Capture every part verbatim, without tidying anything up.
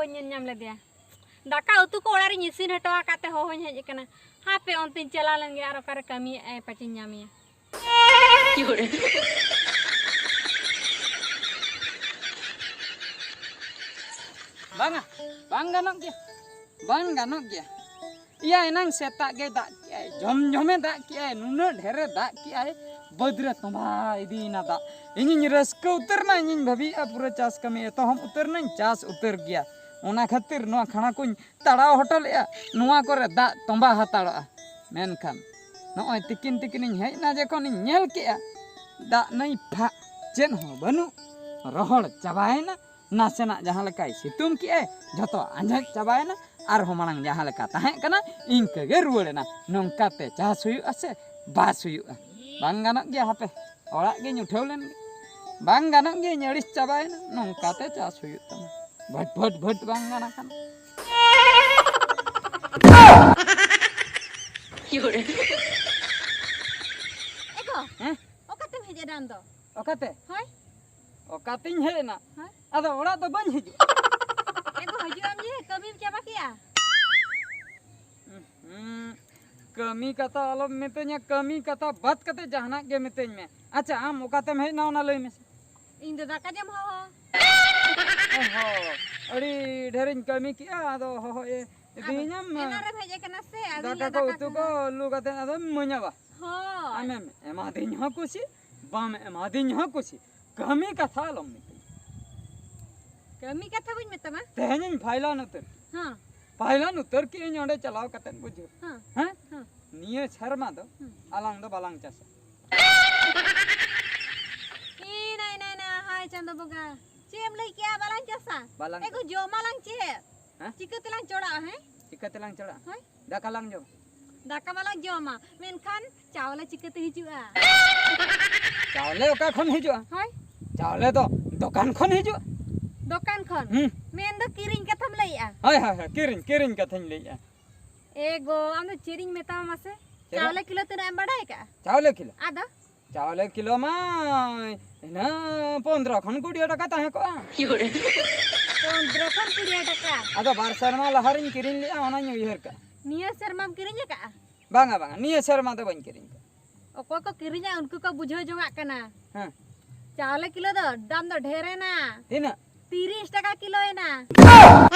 ᱵᱟᱹᱧ ᱧᱮᱞ ᱧᱟᱢ ᱞᱮᱫᱮᱭᱟ᱾ ᱫᱟᱠᱟ ᱩᱛᱩ ᱠᱚ ᱚᱲᱟᱜ ᱨᱤᱧ ᱤᱥᱤᱱ ᱦᱚᱴᱚ ᱟᱠᱟᱫ ᱛᱮ ᱦᱚᱦᱚᱧ ᱦᱮᱡ ᱟᱠᱟᱱᱟ᱾ ᱦᱟᱯᱮ ᱚᱱᱛᱮᱧ ᱪᱟᱞᱟᱣ ᱞᱮᱱ ᱜᱮ, ᱟᱨ ᱚᱠᱟᱨᱮ ᱠᱟᱹᱢᱤᱭᱮᱫ ᱟᱭ, ᱯᱟᱪᱮᱧ ᱧᱟᱢᱮᱭᱟ᱾ ᱵᱟᱝᱟ, ᱵᱟᱝ ᱜᱟᱱᱚᱜ ᱜᱮᱭᱟ, ᱵᱟᱝ ᱜᱟᱱᱚᱜ ᱜᱮᱭᱟ᱾ ᱤᱭᱟ, ᱮᱱᱟᱝ ᱥᱮᱛᱟᱜ ᱜᱮ ᱫᱟᱜ ᱠᱮᱜᱼᱟᱭ, ᱡᱷᱚᱢ ᱡᱷᱚᱢᱮ ᱫᱟᱜ ᱠᱮᱜᱼᱟᱭ, ᱱᱩᱱᱟᱹᱜ ᱰᱷᱮᱨᱮ ᱫᱟᱜ ᱠᱮᱜᱼᱟᱭ, ᱵᱟᱹᱫᱽ ᱨᱮ ᱛᱚᱸᱵᱟ ᱤᱫᱤᱭᱮᱱᱟ ᱫᱟᱜ᱾ ᱤᱧᱤᱧ ᱨᱟᱹᱥᱠᱟᱹ ᱩᱛᱟᱹᱨ ᱮᱱᱟ, ᱤᱧᱤᱧ ᱵᱷᱟᱹᱵᱤᱭᱮᱫᱼᱟ ᱯᱩᱨᱟᱹ ᱪᱟᱥ ᱠᱟᱹᱢᱤ ᱮᱛᱚᱦᱚᱵ ᱩᱛᱟᱹᱨ ᱮᱱᱟᱹᱧ, ᱪᱟᱥ ᱩᱛᱟᱹᱨ ᱜᱮᱭᱟ᱾ ᱚᱱᱟ ᱠᱷᱟᱹᱛᱤᱨ ᱱᱚᱣᱟ ᱠᱷᱟᱲᱟ ᱠᱚᱧ ᱛᱟᱲᱟᱣ ᱦᱚᱴᱚ ᱞᱮᱜᱼᱟ, ᱱᱚᱣᱟ ᱠᱚᱨᱮ ᱫᱟᱜ ᱛᱚᱸᱵᱟ ᱦᱟᱛᱟᱲᱚᱜᱼᱟ᱾ ᱢᱮᱱᱠᱷᱟᱱ ᱱᱚᱜᱼᱚᱭ ᱛᱤᱠᱤᱱ ᱛᱤᱠᱤᱱᱤᱧ ᱦᱮᱡ ᱮᱱᱟ, ᱡᱚᱠᱷᱚᱱᱤᱧ ᱧᱮᱞ ᱠᱮᱜᱼᱟ ᱫᱟᱜ ᱱᱟᱹᱭ ᱯᱷᱟᱜ, ᱪᱮᱫ ᱦᱚᱸ ᱵᱟᱹᱱᱩᱜ, ᱨᱚᱦᱚᱲ ᱪᱟᱵᱟᱭᱮᱱᱟ᱾ ᱱᱟᱥᱮᱱᱟᱜ ᱡᱟᱦᱟᱸ ᱞᱮᱠᱟᱭ ᱥᱤᱛᱩᱝ ᱠᱮᱜᱼᱟᱭ, ᱡᱷᱚᱛᱚ ᱟᱸᱡᱮᱫ ᱪᱟᱵᱟᱭᱮᱱᱟ᱾ ᱟᱨᱦᱚᱸ ᱢᱟᱲᱟᱝ ᱡᱟᱦᱟᱸ ᱞᱮᱠᱟ ᱛᱟᱦᱮᱸ ᱠᱟᱱᱟ, ᱤᱱᱠᱟᱹ ᱜᱮ ᱨᱩᱣᱟᱹᱲ ᱮᱱᱟ᱾ ᱱᱚᱝᱠᱟᱛᱮ ᱪᱟᱥ ᱦᱩᱭᱩᱜᱼᱟ ᱥᱮ ᱵᱟᱥ ᱦᱩᱭᱩᱜᱼᱟ? ᱵᱟᱝ ᱜᱟᱱᱚᱜ ᱜᱮᱭᱟ, ᱦᱟᱯᱮ ᱚᱲᱟᱜ ᱜᱤᱧ ᱩᱴᱷᱟᱹᱣ ᱞᱮᱱ ᱜᱮ᱾ ᱵᱟᱝ ᱜᱟᱱᱚᱜ ᱜᱮᱭᱟᱹᱧ, ᱟᱹᱲᱤᱥ ᱪᱟᱵᱟᱭᱮᱱᱟ᱾ ᱱᱚᱝᱠᱟᱛᱮ ᱪᱟᱥ ᱦᱩᱭᱩᱜ ᱛᱟᱢᱟ, ᱵᱷᱟᱹᱴ ᱵᱷᱟᱹᱴ ᱵᱷᱟᱹᱴ ᱵᱟᱝ ᱜᱟᱱ ᱟᱠᱟᱱᱟ᱾ ᱮ ᱜᱚ, ᱦᱮᱸ? ᱚᱠᱟᱛᱮᱢ ᱦᱮᱡ ᱮᱱᱟ ᱟᱢ ᱫᱚ? ᱚᱠᱟᱛᱮ? ᱦᱳᱭ᱾ ᱚᱠᱟᱛᱤᱧ ᱦᱮᱡ ᱮᱱᱟ? ᱦᱳᱭ᱾ ᱟᱫᱚ ᱚᱲᱟᱜ ᱫᱚ ᱵᱟᱹᱧ ᱦᱤᱡᱩᱜᱼᱟ᱾ ᱮ ᱜᱚ, ᱦᱤᱡᱩᱜ ᱟᱢ ᱡᱮ, ᱠᱟᱹᱢᱤᱢ ᱪᱟᱵᱟ ᱠᱮᱜᱼᱟ? ᱦᱩᱸ, ᱠᱟᱹᱢᱤ ᱠᱟᱛᱷᱟ ᱟᱞᱚᱢ ᱢᱤᱛᱟᱹᱧᱟ, ᱠᱟᱹᱢᱤ ᱠᱟᱛᱷᱟ ᱵᱟᱫ ᱠᱟᱛᱮ ᱡᱟᱦᱟᱱᱟᱜ ᱜᱮ ᱢᱤᱛᱟᱹᱧ ᱢᱮ᱾ ᱟᱪᱪᱷᱟ, ᱟᱢ ᱚᱠᱟᱛᱮᱢ ᱦᱮᱡ ᱮᱱᱟ ᱚᱱᱟ ᱞᱟᱹᱭ ᱢᱮᱥᱮ᱾ ᱤᱧ ᱫᱚ ᱫᱟᱠᱟ ᱡᱚᱢ ᱦᱚᱦᱚ᱾ ᱚᱦᱚ, ᱟᱹᱰᱤ ᱰᱷᱮᱨᱤᱧ ᱠᱟᱹᱢᱤ ᱠᱮᱜᱼᱟ, ᱟᱫᱚ ᱦᱚᱦᱚ ᱟᱫᱚ ᱤᱫᱤᱭᱤᱧᱟᱢ᱾ ᱮᱱᱟᱱ ᱨᱮᱢ ᱦᱮᱡ ᱟᱠᱟᱱᱟ ᱥᱮ, ᱟᱫᱚᱧ ᱫᱟᱠᱟ ᱞᱟᱹᱭᱫᱟ ᱠᱚ ᱫᱟᱠᱟ ᱩᱛᱩ ᱠᱚ ᱠᱚ ᱞᱩ ᱠᱟᱛᱮ ᱟᱫᱚᱢ ᱤᱢᱟᱹᱧᱟ ᱵᱟ? ᱦᱳᱭ᱾ ᱟᱢᱮᱢ ᱮᱢᱟᱫᱤᱧ ᱦᱚᱸ ᱠᱩᱥᱤ, ᱵᱟᱢ ᱮᱢᱟᱫᱤᱧ ᱦᱚᱸ ᱠᱩᱥᱤ, ᱠᱟᱹᱢᱤ ᱠᱟᱛᱷᱟ ᱟᱞᱚᱢ ᱢᱤᱛᱟᱹᱧᱟ᱾ ᱠᱟᱹᱢᱤ ᱠᱟᱛᱷᱟ ᱵᱟᱹᱧ ᱢᱮᱛᱟᱢᱟ? ᱛᱮᱦᱮᱧᱤᱧ ᱯᱷᱟᱭᱞᱟᱱ ᱩᱛᱟᱹᱨ᱾ ᱦᱮᱸ᱾ ᱯᱷᱟᱭᱞᱟᱱ ᱩᱛᱟᱹᱨ ᱠᱮᱜᱼᱟᱹᱧ ᱚᱸᱰᱮ ᱪᱟᱞᱟᱣ ᱠᱟᱛᱮ, ᱵᱩᱡᱷᱟᱹᱣ᱾ ᱦᱮᱸ᱾ ᱦᱮᱸ? ᱦᱮᱸ᱾ ᱱᱤᱭᱟᱹ ᱥᱮᱨᱢᱟ ᱫᱚ ᱦᱮᱸ᱾ ᱟᱞᱟᱝ ᱫᱚ ᱵᱟᱞᱟᱝ ᱪᱟᱥᱟ᱾ ᱤ ᱱᱟᱭ, ᱱᱟᱭ, ᱱᱟᱭ, ᱦᱟᱭ ᱪᱟᱸᱫᱚ ᱵᱚᱸᱜᱟ, ᱪᱮᱫ ᱮᱢ ᱞᱟᱹᱭ ᱠᱮᱜᱼᱟ? ᱵᱟᱞᱟᱝ ᱪᱟᱥᱟ? ᱵᱟᱞᱟᱝ ᱮ ᱜᱚ, ᱪᱟᱥᱟ᱾ ᱡᱚᱢᱟᱞᱟᱝ ᱪᱮᱫ? ᱦᱮᱸ? ᱪᱤᱠᱟᱹ ᱛᱮᱞᱟᱝ ᱪᱚᱲᱟᱜᱼᱟ, ᱦᱮᱸ? ᱪᱤᱠᱟᱹ ᱛᱮᱞᱟᱝ ᱪᱚᱲᱟᱜᱼᱟ? ᱦᱳᱭ᱾ ᱫᱟᱠᱟ ᱞᱟᱝ ᱡᱚᱢᱟ᱾ ᱫᱟᱠᱟ ᱢᱟᱞᱟᱝ ᱡᱚᱢᱟ, ᱢᱮᱱᱠᱷᱟᱱ ᱪᱟᱣᱞᱮ ᱪᱤᱠᱟᱹᱛᱮ ᱦᱤᱡᱩᱜᱼᱟ? ᱪᱟᱣᱞᱮ ᱚᱠᱟ ᱠᱷᱚᱱ ᱦᱤᱡᱩᱜᱼᱟ? ᱦᱳᱭ᱾ ᱪᱟᱣᱞᱮ ᱫᱚ ᱫᱚᱠᱟᱱ ᱠᱷᱚᱱ ᱦᱤᱡᱩᱜᱼᱟ᱾ ᱫᱚᱠᱟᱱ ᱠᱷᱚᱱ? ᱦᱩᱸ᱾ ᱢᱮᱱ ᱫᱚ ᱠᱤᱨᱤᱧ ᱠᱟᱛᱷᱟᱢ ᱞᱟᱹᱭᱮᱜᱼᱟ? ᱦᱳᱭ, ᱦᱳᱭ, ᱦᱳᱭ, ᱠᱤᱨᱤᱧ, ᱠᱤᱨᱤᱧ ᱠᱟᱛᱷᱟᱧ ᱞᱟᱹᱭᱮᱜᱼᱟ᱾ ᱮ ᱜᱚ, ᱟᱢ ᱫᱚ ᱪᱮᱫ ᱤᱧ ᱢᱮᱛᱟᱢᱟ ᱢᱟᱥᱮ? ᱪᱮᱫ? ᱪᱟᱣᱞᱮ ᱠᱤᱞᱳ ᱛᱤᱱᱟᱹᱜ ᱮᱢ ᱵᱟᱰᱟᱭ ᱠᱟᱜᱼᱟ? ᱪᱟᱣᱞᱮ ᱠᱤᱞᱳ? ᱟᱫᱚ? ᱪᱟᱣᱞᱮ ᱠᱤᱞᱳ ᱢᱟ ᱤᱱᱟᱹ ᱯᱚᱱᱫᱽᱨᱚ ᱠᱷᱚᱱ ᱠᱩᱲᱤ ᱴᱟᱠᱟ ᱛᱟᱦᱮᱸ ᱠᱚᱜᱼᱟ᱾ ᱯᱚᱱᱫᱽᱨᱚ ᱠᱷᱚᱱ ᱠᱩᱲᱤ ᱴᱟᱠᱟ? ᱟᱫᱚ ᱵᱟᱨ ᱥᱮᱨᱢᱟ ᱞᱟᱦᱟ ᱨᱤᱧ ᱠᱤᱨᱤᱧ ᱞᱮᱜᱼᱟ, ᱚᱱᱟᱧ ᱩᱭᱦᱟᱹᱨ ᱠᱟᱜᱼᱟ᱾ ᱱᱤᱭᱟᱹ ᱥᱮᱨᱢᱟᱢ ᱠᱤᱨᱤᱧ ᱟᱠᱟᱜᱼᱟ? ᱵᱟᱝᱟ, ᱵᱟᱝᱟ, ᱱᱤᱭᱟᱹ ᱥᱮᱨᱢᱟ ᱫᱚ ᱵᱟᱹᱧ ᱠᱤᱨᱤᱧ ᱠᱟᱜᱼᱟ᱾ ᱚᱠᱚᱭ ᱠᱚ ᱠᱤᱨᱤᱧᱟ, ᱩᱱᱠᱩ ᱠᱚ ᱵᱩᱡᱷᱟᱹᱣ ᱡᱚᱝᱟᱜ ᱠᱟᱱᱟ᱾ ᱦᱮᱸ᱾ ᱪᱟᱣᱞᱮ ᱠᱤᱞᱳ ᱫᱚ ᱫᱟᱢ ᱫᱚ ᱰᱷᱮᱨ ᱮᱱᱟ᱾ ᱛᱤᱱᱟᱹᱜ? ᱛᱤᱨᱤᱥ ᱴᱟᱠᱟ ᱠᱤᱞᱳ ᱮᱱᱟ᱾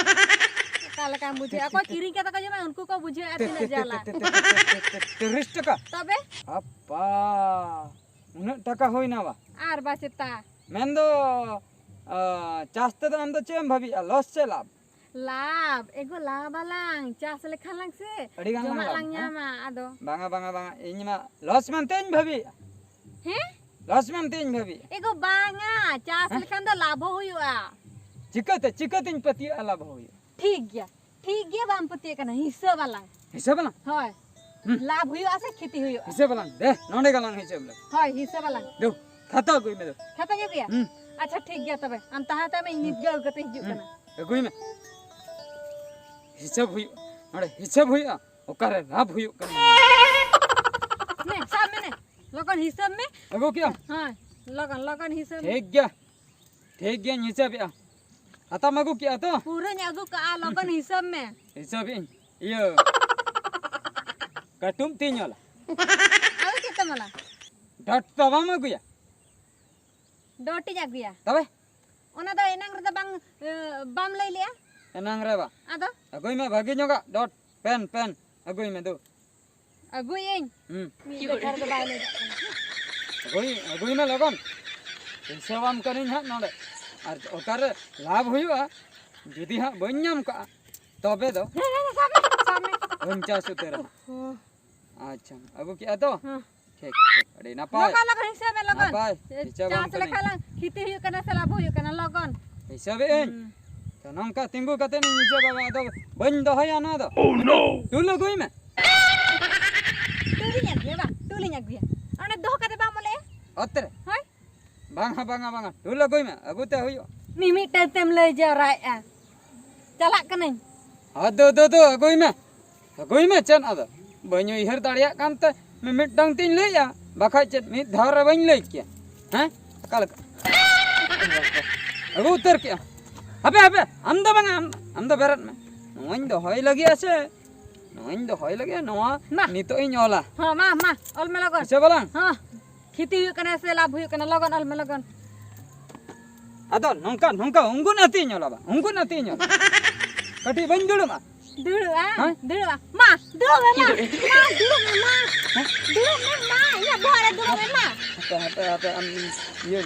ᱚᱠᱟ ᱞᱮᱠᱟᱢ ᱵᱩᱡᱷᱟᱹᱣᱟ? ᱚᱠᱚᱭ ᱠᱤᱨᱤᱧ ᱠᱟᱛᱮ ᱠᱚ ᱡᱚᱢᱟ, ᱩᱱᱠᱩ ᱠᱚ ᱵᱩᱡᱷᱟᱹᱣᱮᱫᱼᱟ ᱛᱤᱱᱟᱹᱜ ᱡᱟᱞᱟ᱾ ᱛᱤᱨᱤᱥ ᱴᱟᱠᱟ? ᱛᱚᱵᱮ? ᱟᱯᱟ, ᱩᱱᱟᱹᱜ ᱴᱟᱠᱟ ᱦᱩᱭᱱᱟ ᱵᱟ? ᱟᱨ ᱵᱟ ᱪᱮᱛᱟ᱾ ᱢᱮᱱᱫᱚ, ᱟ, ᱪᱟᱥ ᱛᱮᱫᱚ ᱟᱢ ᱫᱚ ᱪᱮᱫ ᱮᱢ ᱵᱷᱟᱹᱵᱤᱭᱮᱫᱼᱟ, ᱞᱚᱥ ᱪᱮ ᱞᱟᱵᱷ? ᱞᱟᱵᱷ, ᱮᱜᱳ ᱞᱟᱵᱷ ᱟᱞᱟᱝ, ᱪᱟᱥ ᱞᱮᱠᱷᱟᱱ ᱞᱟᱝ ᱥᱮ ᱟᱹᱰᱤ ᱜᱟᱱ ᱞᱟᱝ ᱡᱚᱢᱟᱜ ᱞᱟᱵᱷ, ᱞᱟᱝ ᱦᱮᱸ? ᱧᱟᱢᱟ ᱟᱫᱚ᱾ ᱵᱟᱝᱟ, ᱵᱟᱝᱟ, ᱵᱟᱝᱟ, ᱤᱧ ᱢᱟ ᱞᱚᱥ ᱢᱮᱱᱛᱮᱧ ᱵᱷᱟᱹᱵᱤᱭᱮᱫᱼᱟ᱾ ᱦᱮᱸ? ᱞᱚᱥ ᱢᱮᱱᱛᱮᱧ ᱵᱷᱟᱹᱵᱤᱭᱮᱫᱼᱟ᱾ ᱮᱜᱳ ᱵᱟᱝᱟ, ᱪᱟᱥ ᱦᱮᱸ? ᱞᱮᱠᱷᱟᱱ ᱫᱚ ᱞᱟᱵᱷ ᱦᱚᱸ ᱦᱩᱭᱩᱜᱼᱟ᱾ ᱪᱤᱠᱟᱹᱛᱮ, ᱪᱤᱠᱟᱹᱛᱮᱧ ᱯᱟᱹᱛᱭᱟᱹᱜᱼᱟ ᱞᱟᱵᱷ ᱦᱚᱸ ᱦᱩᱭᱩᱜᱼᱟ? ᱴᱷᱤᱠ ᱜᱮᱭᱟ, ᱴᱷᱤᱠ ᱜᱮᱭᱟ, ᱵᱟᱢ ᱯᱟᱹᱛᱭᱟᱹᱜ ᱠᱟᱱᱟ, ᱦᱤᱥᱟᱹᱵ ᱟᱞᱟᱝ᱾ ᱦᱤᱥᱟᱹᱵ ᱟᱞᱟᱝ? ᱦᱳᱭ᱾ ᱦᱩᱸ᱾ ᱞᱟᱵᱷ ᱦᱩᱭᱩᱜᱼᱟ ᱥᱮ ᱠᱷᱮᱛᱤ ᱦᱩᱭᱩᱜᱼᱟ? ᱦᱤᱥᱟᱹᱵ ᱟᱞᱟᱝ, ᱫᱮ, ᱱᱚᱰᱮ ᱜᱮᱞᱟᱝ ᱦᱤᱥᱟᱹᱵ ᱞᱮ᱾ ᱦᱳᱭ, ᱦᱤᱥᱟᱹᱵ ᱟᱞᱟᱝ᱾ ᱫᱩ, ᱠᱷᱟᱛᱟ ᱟᱹᱜᱩᱭ ᱢᱮ ᱫᱩ᱾ ᱠᱷᱟᱛᱟ ᱟᱹᱜᱩᱭᱟ? ᱦᱩᱸ᱾ ᱟᱪᱪᱷᱟ, ᱴᱷᱤᱠ ᱜᱮᱭᱟ ᱛᱚᱵᱮ, ᱟᱢ ᱛᱟᱦᱮᱸ ᱦᱟᱛᱟᱲ ᱢᱮ, ᱤᱧ ᱱᱤᱛ ᱜᱮ ᱟᱹᱜᱩ ᱠᱟᱛᱮ ᱦᱤᱡᱩᱜ ᱦᱩᱸ᱾ ᱠᱟᱱᱟ᱾ ᱟᱹᱜᱩᱭ ᱢᱮ᱾ ᱦᱤᱥᱟᱹᱵ ᱦᱩᱭᱩᱜᱼᱟ, ᱱᱚᱰᱮ ᱦᱤᱥᱟᱹᱵ ᱦᱩᱭᱩᱜᱼᱟ, ᱚᱠᱟᱨᱮ ᱞᱟᱵᱷ ᱦᱩᱭᱩᱜ ᱠᱟᱱᱟ᱾ ᱱᱮ, ᱥᱟᱵ ᱢᱮ ᱱᱮ, ᱞᱚᱜᱚᱱ ᱦᱤᱥᱟᱹᱵ ᱢᱮ᱾ ᱟᱹᱜᱩ ᱠᱮᱜᱼᱟᱢ? ᱦᱳᱭ, ᱞᱚᱜᱚᱱ, ᱞᱚᱜᱚᱱ ᱦᱤᱥᱟᱹᱵ ᱢᱮ᱾ ᱴᱷᱤᱠ ᱜᱮᱭᱟ, ᱴᱷᱤᱠ ᱜᱮᱭᱟᱧ ᱦᱤᱥᱟᱹᱵᱮᱜᱼᱟ᱾ ᱦᱟᱛᱟᱢ ᱟᱹᱜᱩ ᱠᱮᱜᱼᱟ ᱛᱚ? ᱯᱩᱨᱟᱹᱧ ᱟᱹᱜᱩ ᱠᱟᱜᱼᱟ, ᱞᱚᱜᱚᱱ ᱦᱤᱥᱟᱹᱵ ᱢᱮ᱾ ᱦᱤᱥᱟᱹᱵᱮᱜᱼᱟᱹᱧ᱾ ᱤᱭᱟᱹ, ᱠᱟᱹᱴᱩᱵ ᱛᱤᱧ ᱚᱞᱟ᱾ ᱟᱫᱚ ᱪᱮᱫ ᱛᱮᱢ ᱚᱞᱟ? ᱰᱚᱴ ᱛᱚ ᱵᱟᱢ ᱟᱹᱜᱩᱭᱟ? ᱰᱚᱴ ᱤᱧ ᱟᱹᱜᱩᱭᱟ᱾ ᱛᱚᱵᱮ? ᱚᱱᱟ ᱫᱚ ᱮᱱᱟᱝ ᱨᱮᱫᱚ ᱵᱟᱝ, ᱮ, ᱵᱟᱢ ᱞᱟᱹᱭ ᱞᱮᱜᱼᱟ᱾ ᱮᱱᱟᱝ ᱨᱮ ᱵᱟ? ᱟᱫᱚ? ᱟᱹᱜᱩᱭ ᱢᱮ ᱵᱷᱟᱹᱜᱤ ᱧᱚᱜᱟᱜ ᱰᱚᱴ, ᱯᱮᱱ, ᱯᱮᱱ᱾ ᱟᱹᱜᱩᱭ ᱢᱮ ᱫᱩ᱾ ᱟᱹᱜᱩᱭᱟᱹᱧ᱾ ᱦᱩᱸ᱾ ᱢᱤᱫ ᱞᱮᱠᱷᱟ ᱨᱮᱫᱚ ᱵᱟᱭ ᱞᱟᱹᱭ ᱫᱟᱲᱮᱭᱟᱜ ᱠᱟᱱᱟ᱾ ᱟᱹᱜᱩᱭ, ᱟᱹᱜᱩᱭ ᱢᱮ ᱞᱚᱜᱚᱱ᱾ ᱦᱤᱥᱟᱹᱵᱟᱢ ᱠᱟᱹᱱᱟᱹᱧ ᱦᱟᱸᱜ ᱱᱚᱰᱮ᱾ ᱟᱨ ᱚᱠᱟᱨᱮ ᱞᱟᱵᱷ ᱦᱩᱭᱩᱜᱼᱟ, ᱡᱩᱫᱤ ᱦᱟᱸᱜ ᱵᱟᱹᱧ ᱧᱟᱢ ᱠᱟᱜᱼᱟ, ᱛᱚᱵᱮ ᱫᱚ ᱦᱮᱸ, ᱦᱮᱸ, ᱥᱟᱵ ᱢᱮ, ᱥᱟᱵ ᱢᱮ᱾ ᱵᱟᱹᱧ ᱪᱟᱥ ᱩᱛᱟᱹᱨᱟ᱾ ᱚ᱾ ᱟᱪᱪᱷᱟ, ᱟᱹᱜᱩ ᱠᱮᱜᱼᱟ ᱛᱚ? ᱦᱮᱸ᱾ ᱴᱷᱤᱠ, ᱴᱷᱤᱠ, ᱟᱹᱰᱤ ᱱᱟᱯᱟᱭ᱾ ᱞᱚᱜᱚᱱ, ᱞᱚᱜᱚᱱ, ᱦᱤᱥᱟᱹᱵ ᱢᱮ, ᱞᱚᱜᱚᱱ᱾ ᱱᱟᱯᱟᱭ, ᱦᱤᱥᱟᱹᱵ ᱟᱢ ᱪᱟᱥ ᱠᱟᱹᱱᱟᱹᱧ᱾ ᱞᱮᱠᱷᱟᱱ ᱞᱟᱝ ᱠᱷᱤᱛᱤ ᱦᱩᱭᱩᱜ ᱠᱟᱱᱟ ᱥᱮ ᱞᱟᱵᱷ ᱦᱩᱭᱩᱜ ᱠᱟᱱᱟ, ᱞᱚᱜᱚᱱ᱾ ᱦᱤᱥᱟᱹᱵᱮᱜ ᱟᱹᱧ᱾ ᱦᱩᱸ᱾ ᱛᱚ, ᱱᱚᱝᱠᱟ ᱛᱤᱸᱜᱩ ᱠᱟᱛᱮ ᱤᱧ ᱦᱤᱥᱟᱹᱵᱟ, ᱟᱫᱚ ᱵᱟᱹᱧ ᱫᱚᱦᱚᱭᱟ ᱱᱚᱣᱟ ᱫᱚ᱾ Oh, no! ᱴᱩᱞ ᱟᱹᱜᱩᱭ ᱢᱮ᱾ ᱴᱩᱞᱤᱧ ᱟᱹᱜᱩᱭᱟ, ᱵᱟᱝ, ᱴᱩᱞᱤᱧ ᱟᱹᱜᱩᱭᱟ᱾ ᱚᱸᱰᱮ ᱫᱚᱦᱚ ᱠᱟᱛᱮ ᱵᱟᱢ ᱚᱞᱮᱜᱼᱟ? ᱚᱛ ᱨᱮ? ᱦᱳᱭ᱾ ᱵᱟᱝᱟ, ᱵᱟᱝᱟ, ᱵᱟᱝᱟ, ᱴᱩᱞ ᱟᱹᱜᱩᱭ ᱢᱮ, ᱟᱹᱜᱩ ᱛᱮ ᱦᱩᱭᱩᱜᱼᱟ᱾ ᱢᱤᱢᱤᱫᱴᱟᱝ ᱛᱮᱢ ᱞᱟᱹᱭ ᱡᱟᱣᱨᱟᱭᱮᱜᱼᱟ᱾ ᱪᱟᱞᱟᱜ ᱠᱟᱹᱱᱟᱹᱧ᱾ ᱦᱚᱸ, ᱫᱩ, ᱫᱩ, ᱫᱩ, ᱟᱹᱜᱩᱭ ᱢᱮ᱾ ᱟᱹᱜᱩᱭ ᱢᱮ, ᱪᱮᱫ ᱟᱫᱚ? ᱵᱟᱹᱧ ᱩᱭᱦᱟᱹᱨ ᱫᱟᱲᱮᱭᱟᱜ ᱠᱟᱱ ᱛᱮ ᱢᱤᱢᱤᱫᱴᱟᱝ ᱛᱤᱧ ᱞᱟᱹᱭᱮᱜᱼᱟ᱾ ᱵᱟᱠᱷᱟᱡ ᱪᱮᱫ ᱢᱤᱫ ᱫᱷᱟᱣ ᱨᱮ ᱵᱟᱹᱧ ᱞᱟᱹᱭ ᱠᱮᱭᱟ? ᱦᱮᱸ? ᱚᱠᱟ ᱞᱮᱠᱟ? ᱟᱹᱜᱩ ᱩᱛᱟᱹᱨ ᱠᱮᱜᱼᱟ᱾ ᱦᱟᱯᱮ, ᱦᱟᱯᱮ, ᱟᱢ ᱫᱚ ᱵᱟᱝᱟ, ᱟᱢ, ᱟᱢ ᱫᱚ ᱵᱮᱨᱮᱫ ᱢᱮ᱾ ᱱᱚᱣᱟᱧ ᱫᱚᱦᱚᱭ ᱞᱟᱹᱜᱤᱫ ᱥᱮ, ᱱᱚᱣᱟᱧ ᱫᱚᱦᱚᱭ ᱞᱟᱹᱜᱤᱫ, ᱱᱚᱣᱟ ᱢᱟ᱾ ᱱᱤᱛᱚᱜ ᱤᱧ ᱚᱞᱟ᱾ ᱦᱚᱸ, ᱢᱟ, ᱢᱟ, ᱚᱞ ᱢᱮ ᱞᱚᱜᱚᱱ᱾ ᱦᱮᱸ ᱥᱮ ᱵᱟᱞᱟᱝ? ᱦᱚᱸ, ᱠᱷᱤᱛᱤ ᱦᱩᱭᱩᱜ ᱠᱟᱱᱟ ᱥᱮ ᱞᱟᱵᱷ ᱦᱩᱭᱩᱜ ᱠᱟᱱᱟ, ᱞᱚᱜᱚᱱ ᱚᱞ ᱢᱮ, ᱞᱚᱜᱚᱱ᱾ ᱟᱫᱚ ᱱᱚᱝᱠᱟ, ᱱᱚᱝᱠᱟ ᱩᱱᱠᱩ ᱱᱟᱛᱮᱧ ᱚᱞᱟ ᱵᱟ, ᱩᱱᱠᱩ ᱱᱟᱛᱮᱧ ᱚᱞᱟ᱾ ᱠᱟᱹᱴᱤᱡ ᱵᱟᱹᱧ ᱫᱩᱲᱩᱵᱼᱟ? ᱫᱩᱲᱩᱵᱼᱟ, ᱦᱮᱸ? ᱫᱩᱲᱩᱵᱼᱟ᱾ ᱢᱟ, ᱫᱩᱲᱩᱵ ᱢᱮ, ᱢᱟ᱾ ᱢᱟ, ᱫᱩᱲᱩᱵ ᱢᱮ, ᱢᱟ᱾ ᱦᱮᱸ? ᱫᱩᱲᱩᱵ ᱢᱮ, ᱢᱟ᱾ ᱤᱧᱟᱹᱜ ᱵᱚᱦᱚᱜ ᱨᱮ ᱫᱩᱲᱩᱵ ᱢᱮ, ᱢᱟ᱾ ᱦᱟᱯᱮ, ᱦᱟᱯᱮ, ᱦᱟᱯᱮ, ᱟᱢ ᱤᱭᱟᱹ,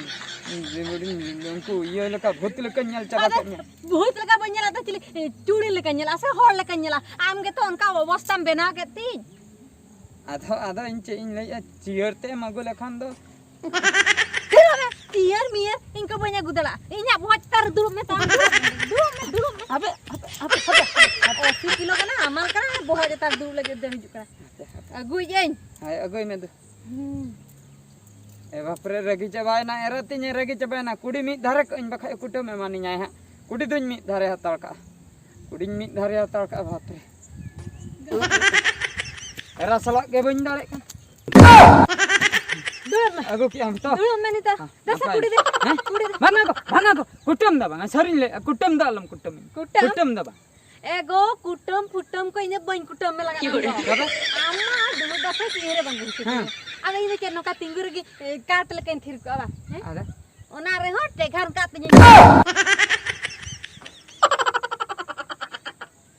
ᱩᱱᱠᱩ ᱤᱭᱟᱹ ᱞᱮᱠᱟ, ᱵᱷᱩᱛ ᱞᱮᱠᱟᱧ ᱧᱮᱞ ᱪᱟᱵᱟ ᱟᱫᱚ ᱠᱮᱫ ᱢᱮᱭᱟ᱾ ᱵᱷᱩᱛ ᱞᱮᱠᱟ ᱵᱟᱹᱧ ᱧᱮᱞᱟ, ᱛᱚ ᱪᱤᱞᱤ, ᱮ, ᱪᱩᱲᱤ ᱞᱮᱠᱟᱧ ᱧᱮᱞᱟ ᱥᱮ ᱦᱚᱲ ᱞᱮᱠᱟᱧ ᱧᱮᱞᱟ? ᱟᱢ ᱜᱮᱛᱚ ᱚᱱᱠᱟ ᱚᱵᱚᱥᱛᱟᱢ ᱵᱮᱱᱟᱣ ᱠᱮᱫ ᱛᱤᱧ᱾ ᱟᱫᱚ, ᱟᱫᱚ ᱤᱧ ᱪᱮᱫ ᱤᱧ ᱞᱟᱹᱭᱮᱫᱼᱟ, ᱪᱤᱭᱟᱹᱨ ᱛᱮ ᱮᱢ ᱟᱹᱜᱩ ᱞᱮᱠᱷᱟᱱ ᱫᱚ᱾ ᱫᱩᱲᱩᱵ ᱢᱮ, ᱪᱤᱭᱟᱹᱨ ᱢᱤᱭᱟᱹᱨ ᱤᱧ ᱠᱚ ᱵᱟᱹᱧ ᱟᱹᱜᱩ ᱫᱟᱲᱮᱭᱟᱜᱼᱟ᱾ ᱤᱧᱟᱹᱜ ᱵᱚᱦᱚᱜ ᱪᱮᱛᱟᱱ ᱨᱮ ᱫᱩᱲᱩᱵ ᱢᱮ ᱛᱟᱢ, ᱫᱩᱲᱩᱵ ᱢᱮ, ᱫᱩᱲᱩᱵ ᱢᱮ, ᱫᱩᱲᱩᱵ ᱢᱮ᱾ ᱟᱯᱮ, ᱟᱯᱮ, ᱟᱯᱮ, ᱟᱯᱮ᱾ ᱟᱥᱤ ᱠᱤᱞᱳ ᱠᱟᱱᱟ, ᱦᱟᱢᱟᱞ ᱠᱟᱱᱟ, ᱵᱚᱦᱚᱜ ᱪᱮᱛᱟᱱ ᱨᱮ ᱫᱩᱲᱩᱵ ᱞᱟᱹᱜᱤᱫ ᱫᱚ ᱦᱤᱡᱩᱜ ᱠᱟᱱᱟ᱾ ᱟᱯᱮ, ᱟᱯᱮ᱾ ᱟᱹᱜᱩᱭᱮᱫ ᱟᱹᱧ᱾ ᱦᱳᱭ, ᱟᱹᱜᱩᱭ ᱢᱮ ᱫᱩ᱾ ᱦᱩᱸ᱾ ᱮ ᱵᱟᱯᱨᱮ, ᱨᱟᱹᱜᱤ ᱪᱟᱵᱟᱭᱮᱱᱟ ᱮᱨᱟ ᱛᱤᱧ, ᱨᱟᱹᱜᱤ ᱪᱟᱵᱟᱭᱮᱱᱟ᱾ ᱠᱩᱰᱤ ᱢᱤᱫ ᱫᱷᱟᱨᱮ ᱠᱟᱜ ᱟᱹᱧ, ᱵᱟᱠᱷᱟᱡ ᱠᱩᱴᱟᱹᱢ ᱮᱢᱟᱱᱤᱧᱟᱭ ᱦᱟᱸᱜ᱾ ᱠᱩᱰᱤ ᱫᱩᱧ ᱢᱤᱫ ᱫᱷᱟᱨᱮ ᱦᱟᱛᱟᱲ ᱠᱟᱜᱼᱟ, ᱠᱩᱰᱤᱧ ᱢᱤᱫ ᱫᱷᱟᱨᱮ ᱦᱟᱛᱟᱲ ᱠᱟᱜᱼᱟ᱾ ᱵᱟᱯᱨᱮ, ᱮᱨᱟ ᱥᱟᱞᱟᱜ ᱜᱮ ᱵᱟᱹᱧ ᱫᱟᱲᱮᱜ ᱠᱟᱱᱟ᱾ ᱫᱩᱲᱩᱵ ᱢᱮ᱾ ᱟᱹᱜᱩ ᱠᱮᱜ ᱟᱢ ᱛᱚ? ᱫᱩᱲᱩᱵ ᱢᱮ ᱱᱤᱛᱚᱜ᱾ ᱦᱮᱸ, ᱫᱮᱥᱮ ᱱᱟᱯᱟᱭ᱾ ᱠᱩᱰᱤ ᱫᱮ᱾ ᱦᱮᱸ? ᱠᱩᱰᱤ ᱫᱮ᱾ ᱵᱷᱟᱜᱟ ᱠᱚ, ᱵᱷᱟᱜᱟ ᱠᱚ᱾ ᱠᱩᱴᱟᱹᱢ ᱫᱚ ᱵᱟᱝ, ᱥᱟᱹᱨᱤᱧ ᱞᱟᱹᱭᱮᱫᱼᱟ, ᱠᱩᱴᱟᱹᱢ ᱫᱚ ᱟᱞᱚᱢ ᱠᱩᱴᱟᱹᱢᱤᱧᱟ᱾ ᱠᱩᱴᱟᱹᱢ? ᱠᱩᱴᱟᱹᱢ ᱫᱚ ᱵᱟᱝ᱾ ᱮ ᱜᱚ, ᱠᱩᱴᱟᱹᱢ ᱯᱷᱩᱴᱟᱹᱢ ᱠᱚ ᱤᱧ ᱫᱚ ᱵᱟᱹᱧ ᱠᱩᱴᱟᱹᱢ ᱢᱮ ᱞᱟᱜᱟᱜ ᱠᱟᱱᱟ᱾ ᱛᱚᱵᱮ? ᱟᱢ ᱢᱟ ᱫᱩᱲᱩᱵ ᱫᱟᱥᱮ ᱪᱮᱫ ᱦᱚᱸ ᱵᱟᱝ ᱦᱩᱭ ᱦᱮᱸ᱾ ᱟᱫᱚ ᱤᱧ ᱫᱚ ᱪᱮᱫ ᱱᱚᱝᱠᱟ ᱛᱤᱸᱜᱩ ᱨᱮᱜᱮ, ᱮ, ᱠᱟᱴ ᱞᱮᱠᱟᱧ ᱛᱷᱤᱨ ᱠᱚᱜᱼᱟ ᱵᱟᱝ? ᱦᱮᱸ? ᱟᱫᱚ? ᱚᱱᱟ ᱨᱮᱦᱚᱸ ᱴᱮᱜᱷᱟᱨ ᱠᱟᱜ ᱛᱤᱧᱟᱹᱧ᱾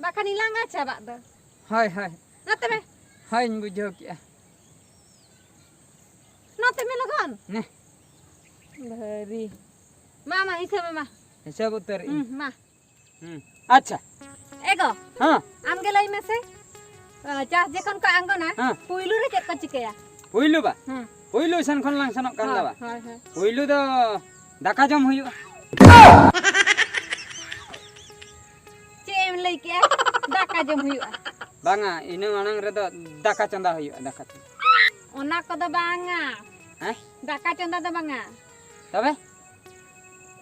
ᱵᱟᱠᱷᱟᱱᱤᱧ ᱞᱟᱸᱜᱟ ᱪᱟᱵᱟᱜ ᱫᱚ᱾ ᱦᱳᱭ, ᱦᱳᱭ᱾ ᱱᱚᱛᱮ ᱢᱮ᱾ ᱦᱳᱭ, ᱤᱧ ᱵᱩᱡᱷᱟᱹᱣ ᱠᱮᱜᱼᱟ᱾ ᱱᱚᱛᱮ ᱢᱮ ᱞᱚᱜᱚᱱ᱾ ᱱᱮ᱾ ᱵᱷᱟᱹᱨᱤ᱾ ᱢᱟ, ᱢᱟ, ᱦᱤᱥᱟᱹᱵ ᱢᱮ, ᱢᱟ᱾ ᱦᱤᱥᱟᱹᱵ ᱩᱛᱟᱹᱨ ᱤᱧ᱾ ᱦᱩᱸ, ᱢᱟ᱾ ᱦᱩᱸ᱾ ᱟᱪᱪᱷᱟ᱾ ᱮ ᱜᱚ᱾ ᱦᱮᱸ᱾ ᱟᱢ ᱜᱮ ᱞᱟᱹᱭ ᱢᱮᱥᱮ᱾ ᱟ, ᱪᱟᱥ ᱡᱚᱠᱷᱚᱱ ᱠᱚ ᱟᱬᱜᱚᱱᱟ, ᱦᱮᱸ᱾ ᱯᱩᱭᱞᱩ ᱨᱮ ᱪᱮᱫ ᱠᱚ ᱪᱤᱠᱟᱹᱭᱟ? ᱯᱩᱭᱞᱩ ᱵᱟ? ᱦᱮᱸ᱾ ᱯᱩᱭᱞᱩ ᱥᱮᱱ ᱠᱷᱚᱱ ᱞᱟᱝ ᱥᱮᱱᱚᱜ ᱠᱟᱱ ᱦᱳᱭ, ᱫᱚ ᱵᱟ? ᱦᱳᱭ, ᱦᱳᱭ᱾ ᱯᱩᱭᱞᱩ ᱫᱚ ᱫᱟᱠᱟ ᱡᱚᱢ ᱦᱩᱭᱩᱜᱼᱟ᱾ ᱪᱮᱫ ᱮᱢ ᱞᱟᱹᱭ ᱠᱮᱜᱼᱟ? ᱫᱟᱠᱟ ᱡᱚᱢ ᱦᱩᱭᱩᱜᱼᱟ᱾ ᱵᱟᱝᱟ, ᱤᱱᱟᱹ ᱢᱟᱲᱟᱝ ᱨᱮᱫᱚ ᱫᱟᱠᱟ ᱪᱚᱸᱫᱟ ᱦᱩᱭᱩᱜᱼᱟ, ᱫᱟᱠᱟ ᱪᱚᱸᱫᱟ᱾ ᱚᱱᱟ ᱠᱚᱫᱚ ᱵᱟᱝᱟ᱾ ᱦᱮᱸ? ᱫᱟᱠᱟ ᱪᱚᱸᱫᱟ ᱫᱚ ᱵᱟᱝᱟ᱾ ᱛᱚᱵᱮ?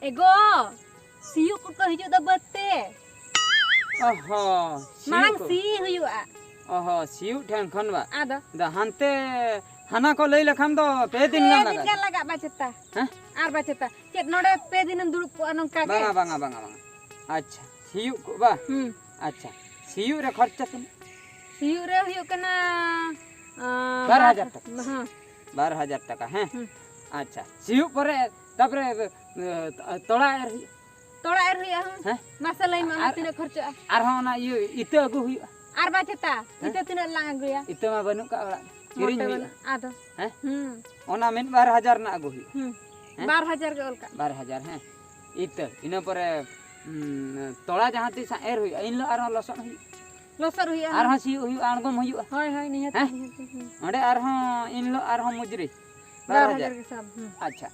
ᱮᱜᱳ, ᱥᱤᱭᱳᱜ ᱠᱚᱠᱚ ᱦᱤᱡᱩᱜ ᱫᱚ ᱵᱟᱹᱫᱽ ᱛᱮ᱾ ᱚᱦᱚ, ᱥᱤᱭᱳᱜ ᱢᱟᱲᱟᱝ ᱠᱚ᱾ ᱥᱤ ᱦᱩᱭᱩᱜᱼᱟ᱾ ᱚᱦᱚ, ᱥᱤᱭᱳᱜ ᱴᱷᱮᱱ ᱠᱷᱚᱱ ᱵᱟ? ᱟᱫᱚ? ᱫᱚ ᱦᱟᱱᱛᱮ ᱦᱟᱱᱟ ᱠᱚ ᱞᱟᱹᱭ ᱞᱮᱠᱷᱟᱱ ᱫᱚ ᱯᱮ ᱫᱤᱱ ᱯᱮ ᱜᱟᱱ ᱫᱤᱱ ᱞᱟᱜᱟᱜᱼᱟ᱾ ᱜᱟᱱ ᱞᱟᱜᱟᱜ ᱵᱟᱪᱮᱛᱟ᱾ ᱦᱮᱸ? ᱟᱨ ᱵᱟᱪᱮᱛᱟ, ᱪᱮᱫ ᱱᱚᱰᱮ ᱯᱮ ᱫᱤᱱᱮᱢ ᱫᱩᱲᱩᱵ ᱠᱚᱜᱼᱟ ᱱᱚᱝᱠᱟ ᱜᱮ? ᱵᱟᱝᱟ, ᱵᱟᱝᱟ, ᱵᱟᱝᱟ, ᱵᱟᱝᱟ᱾ ᱟᱪᱪᱷᱟ, ᱥᱤᱭᱳᱜ ᱠᱚ ᱵᱟ? ᱦᱩᱸ᱾ ᱟᱪᱪᱷᱟ, ᱥᱤᱭᱳᱜ ᱨᱮ ᱠᱷᱚᱨᱪᱟ ᱛᱤᱱᱟᱹᱜ? ᱥᱤᱭᱳᱜ ᱨᱮ ᱦᱩᱭᱩᱜ ᱠᱟᱱᱟ, ᱟᱸ, ᱵᱟᱨ ᱦᱟᱡᱟᱨ ᱵᱟᱨ ᱴᱟᱠᱟ᱾ ᱦᱮᱸ᱾ ᱵᱟᱨ ᱦᱟᱡᱟᱨ ᱴᱟᱠᱟ, ᱦᱮᱸ? ᱦᱩᱸ᱾ ᱟᱪᱪᱷᱟ, ᱥᱤᱭᱳᱜ ᱯᱚᱨᱮ ᱛᱟᱯᱚᱨᱮ, ᱮ, ᱛᱚᱲᱟ ᱮᱨ ᱦᱩᱭᱩᱜᱼᱟ᱾ ᱛᱚᱲᱟ ᱮᱨ ᱦᱩᱭᱩᱜᱼᱟ, ᱦᱩᱸ᱾ ᱦᱮᱸ? ᱢᱟᱥᱮ ᱞᱟᱹᱭ ᱢᱮ, ᱚᱱᱟ ᱟᱨ ᱛᱤᱱᱟᱹᱜ ᱠᱷᱚᱨᱪᱟᱜᱼᱟ? ᱟᱨᱦᱚᱸ ᱚᱱᱟ ᱤᱭᱟᱹ ᱤᱛᱟᱹ ᱟᱹᱜᱩ ᱦᱩᱭᱩᱜᱼᱟ᱾ ᱟᱨ ᱵᱟᱪᱮᱛᱟ, ᱦᱮᱸ? ᱤᱛᱟᱹ ᱛᱤᱱᱟᱹᱜ ᱞᱟᱝ ᱟᱹᱜᱩᱭᱟ? ᱤᱛᱟᱹ ᱢᱟ ᱵᱟᱹᱱᱩᱜ ᱠᱟᱜ ᱚᱲᱟᱜ ᱨᱮ᱾ ᱠᱤᱨᱤᱧ ᱢᱚᱴᱮ ᱦᱩᱭᱩᱜᱼᱟ᱾ ᱵᱟᱹᱱᱩᱜ, ᱟᱫᱚ? ᱦᱮᱸ? ᱦᱩᱸ᱾ ᱚᱱᱟ ᱢᱤᱫ ᱵᱟᱨ ᱦᱟᱡᱟᱨ ᱨᱮᱱᱟᱜ ᱟᱹᱜᱩ ᱦᱩᱭᱩᱜᱼᱟ᱾ ᱦᱩᱸ᱾ ᱦᱮᱸ? ᱵᱟᱨ ᱦᱟᱡᱟᱨ ᱜᱮ ᱚᱞ ᱠᱟᱜ᱾ ᱵᱟᱨ ᱦᱟᱡᱟᱨ, ᱦᱮᱸ᱾ ᱤᱛᱟᱹ, ᱤᱱᱟᱹ ᱯᱚᱨᱮ, ᱩᱸ, ᱛᱚᱲᱟ ᱡᱟᱦᱟᱸ ᱛᱤᱥ ᱦᱟᱸᱜ ᱮᱨ ᱦᱩᱭᱩᱜᱼᱟ, ᱤᱱ ᱦᱤᱞᱳᱜ ᱟᱨᱦᱚᱸ ᱞᱚᱥᱚᱫ ᱦᱩᱭᱩᱜᱼᱟ᱾ ᱞᱚᱥᱚᱫ ᱦᱩᱭᱩᱜᱼᱟ᱾ ᱟᱨᱦᱚᱸ ᱥᱤᱭᱳᱜ ᱦᱩᱭᱩᱜᱼᱟ, ᱟᱬᱜᱚᱢ ᱦᱩᱭᱩᱜᱼᱟ᱾ ᱦᱳᱭ, ᱦᱳᱭ, ᱱᱤᱦᱟᱹᱛ, ᱦᱮᱸ? ᱱᱤᱦᱟᱹᱛ, ᱦᱩᱸ᱾ ᱚᱸᱰᱮ ᱟᱨᱦᱚᱸ ᱤᱱ ᱦᱤᱞᱳᱜ ᱟᱨᱦᱚᱸ ᱢᱩᱡᱽᱨᱤ᱾ ᱵᱟᱨ ᱵᱟᱨ ᱦᱟᱡᱟᱨ᱾ ᱦᱟᱡᱟᱨ ᱜᱮ ᱥᱟᱵ, ᱦᱩᱸ᱾ ᱟᱪᱪᱷᱟ,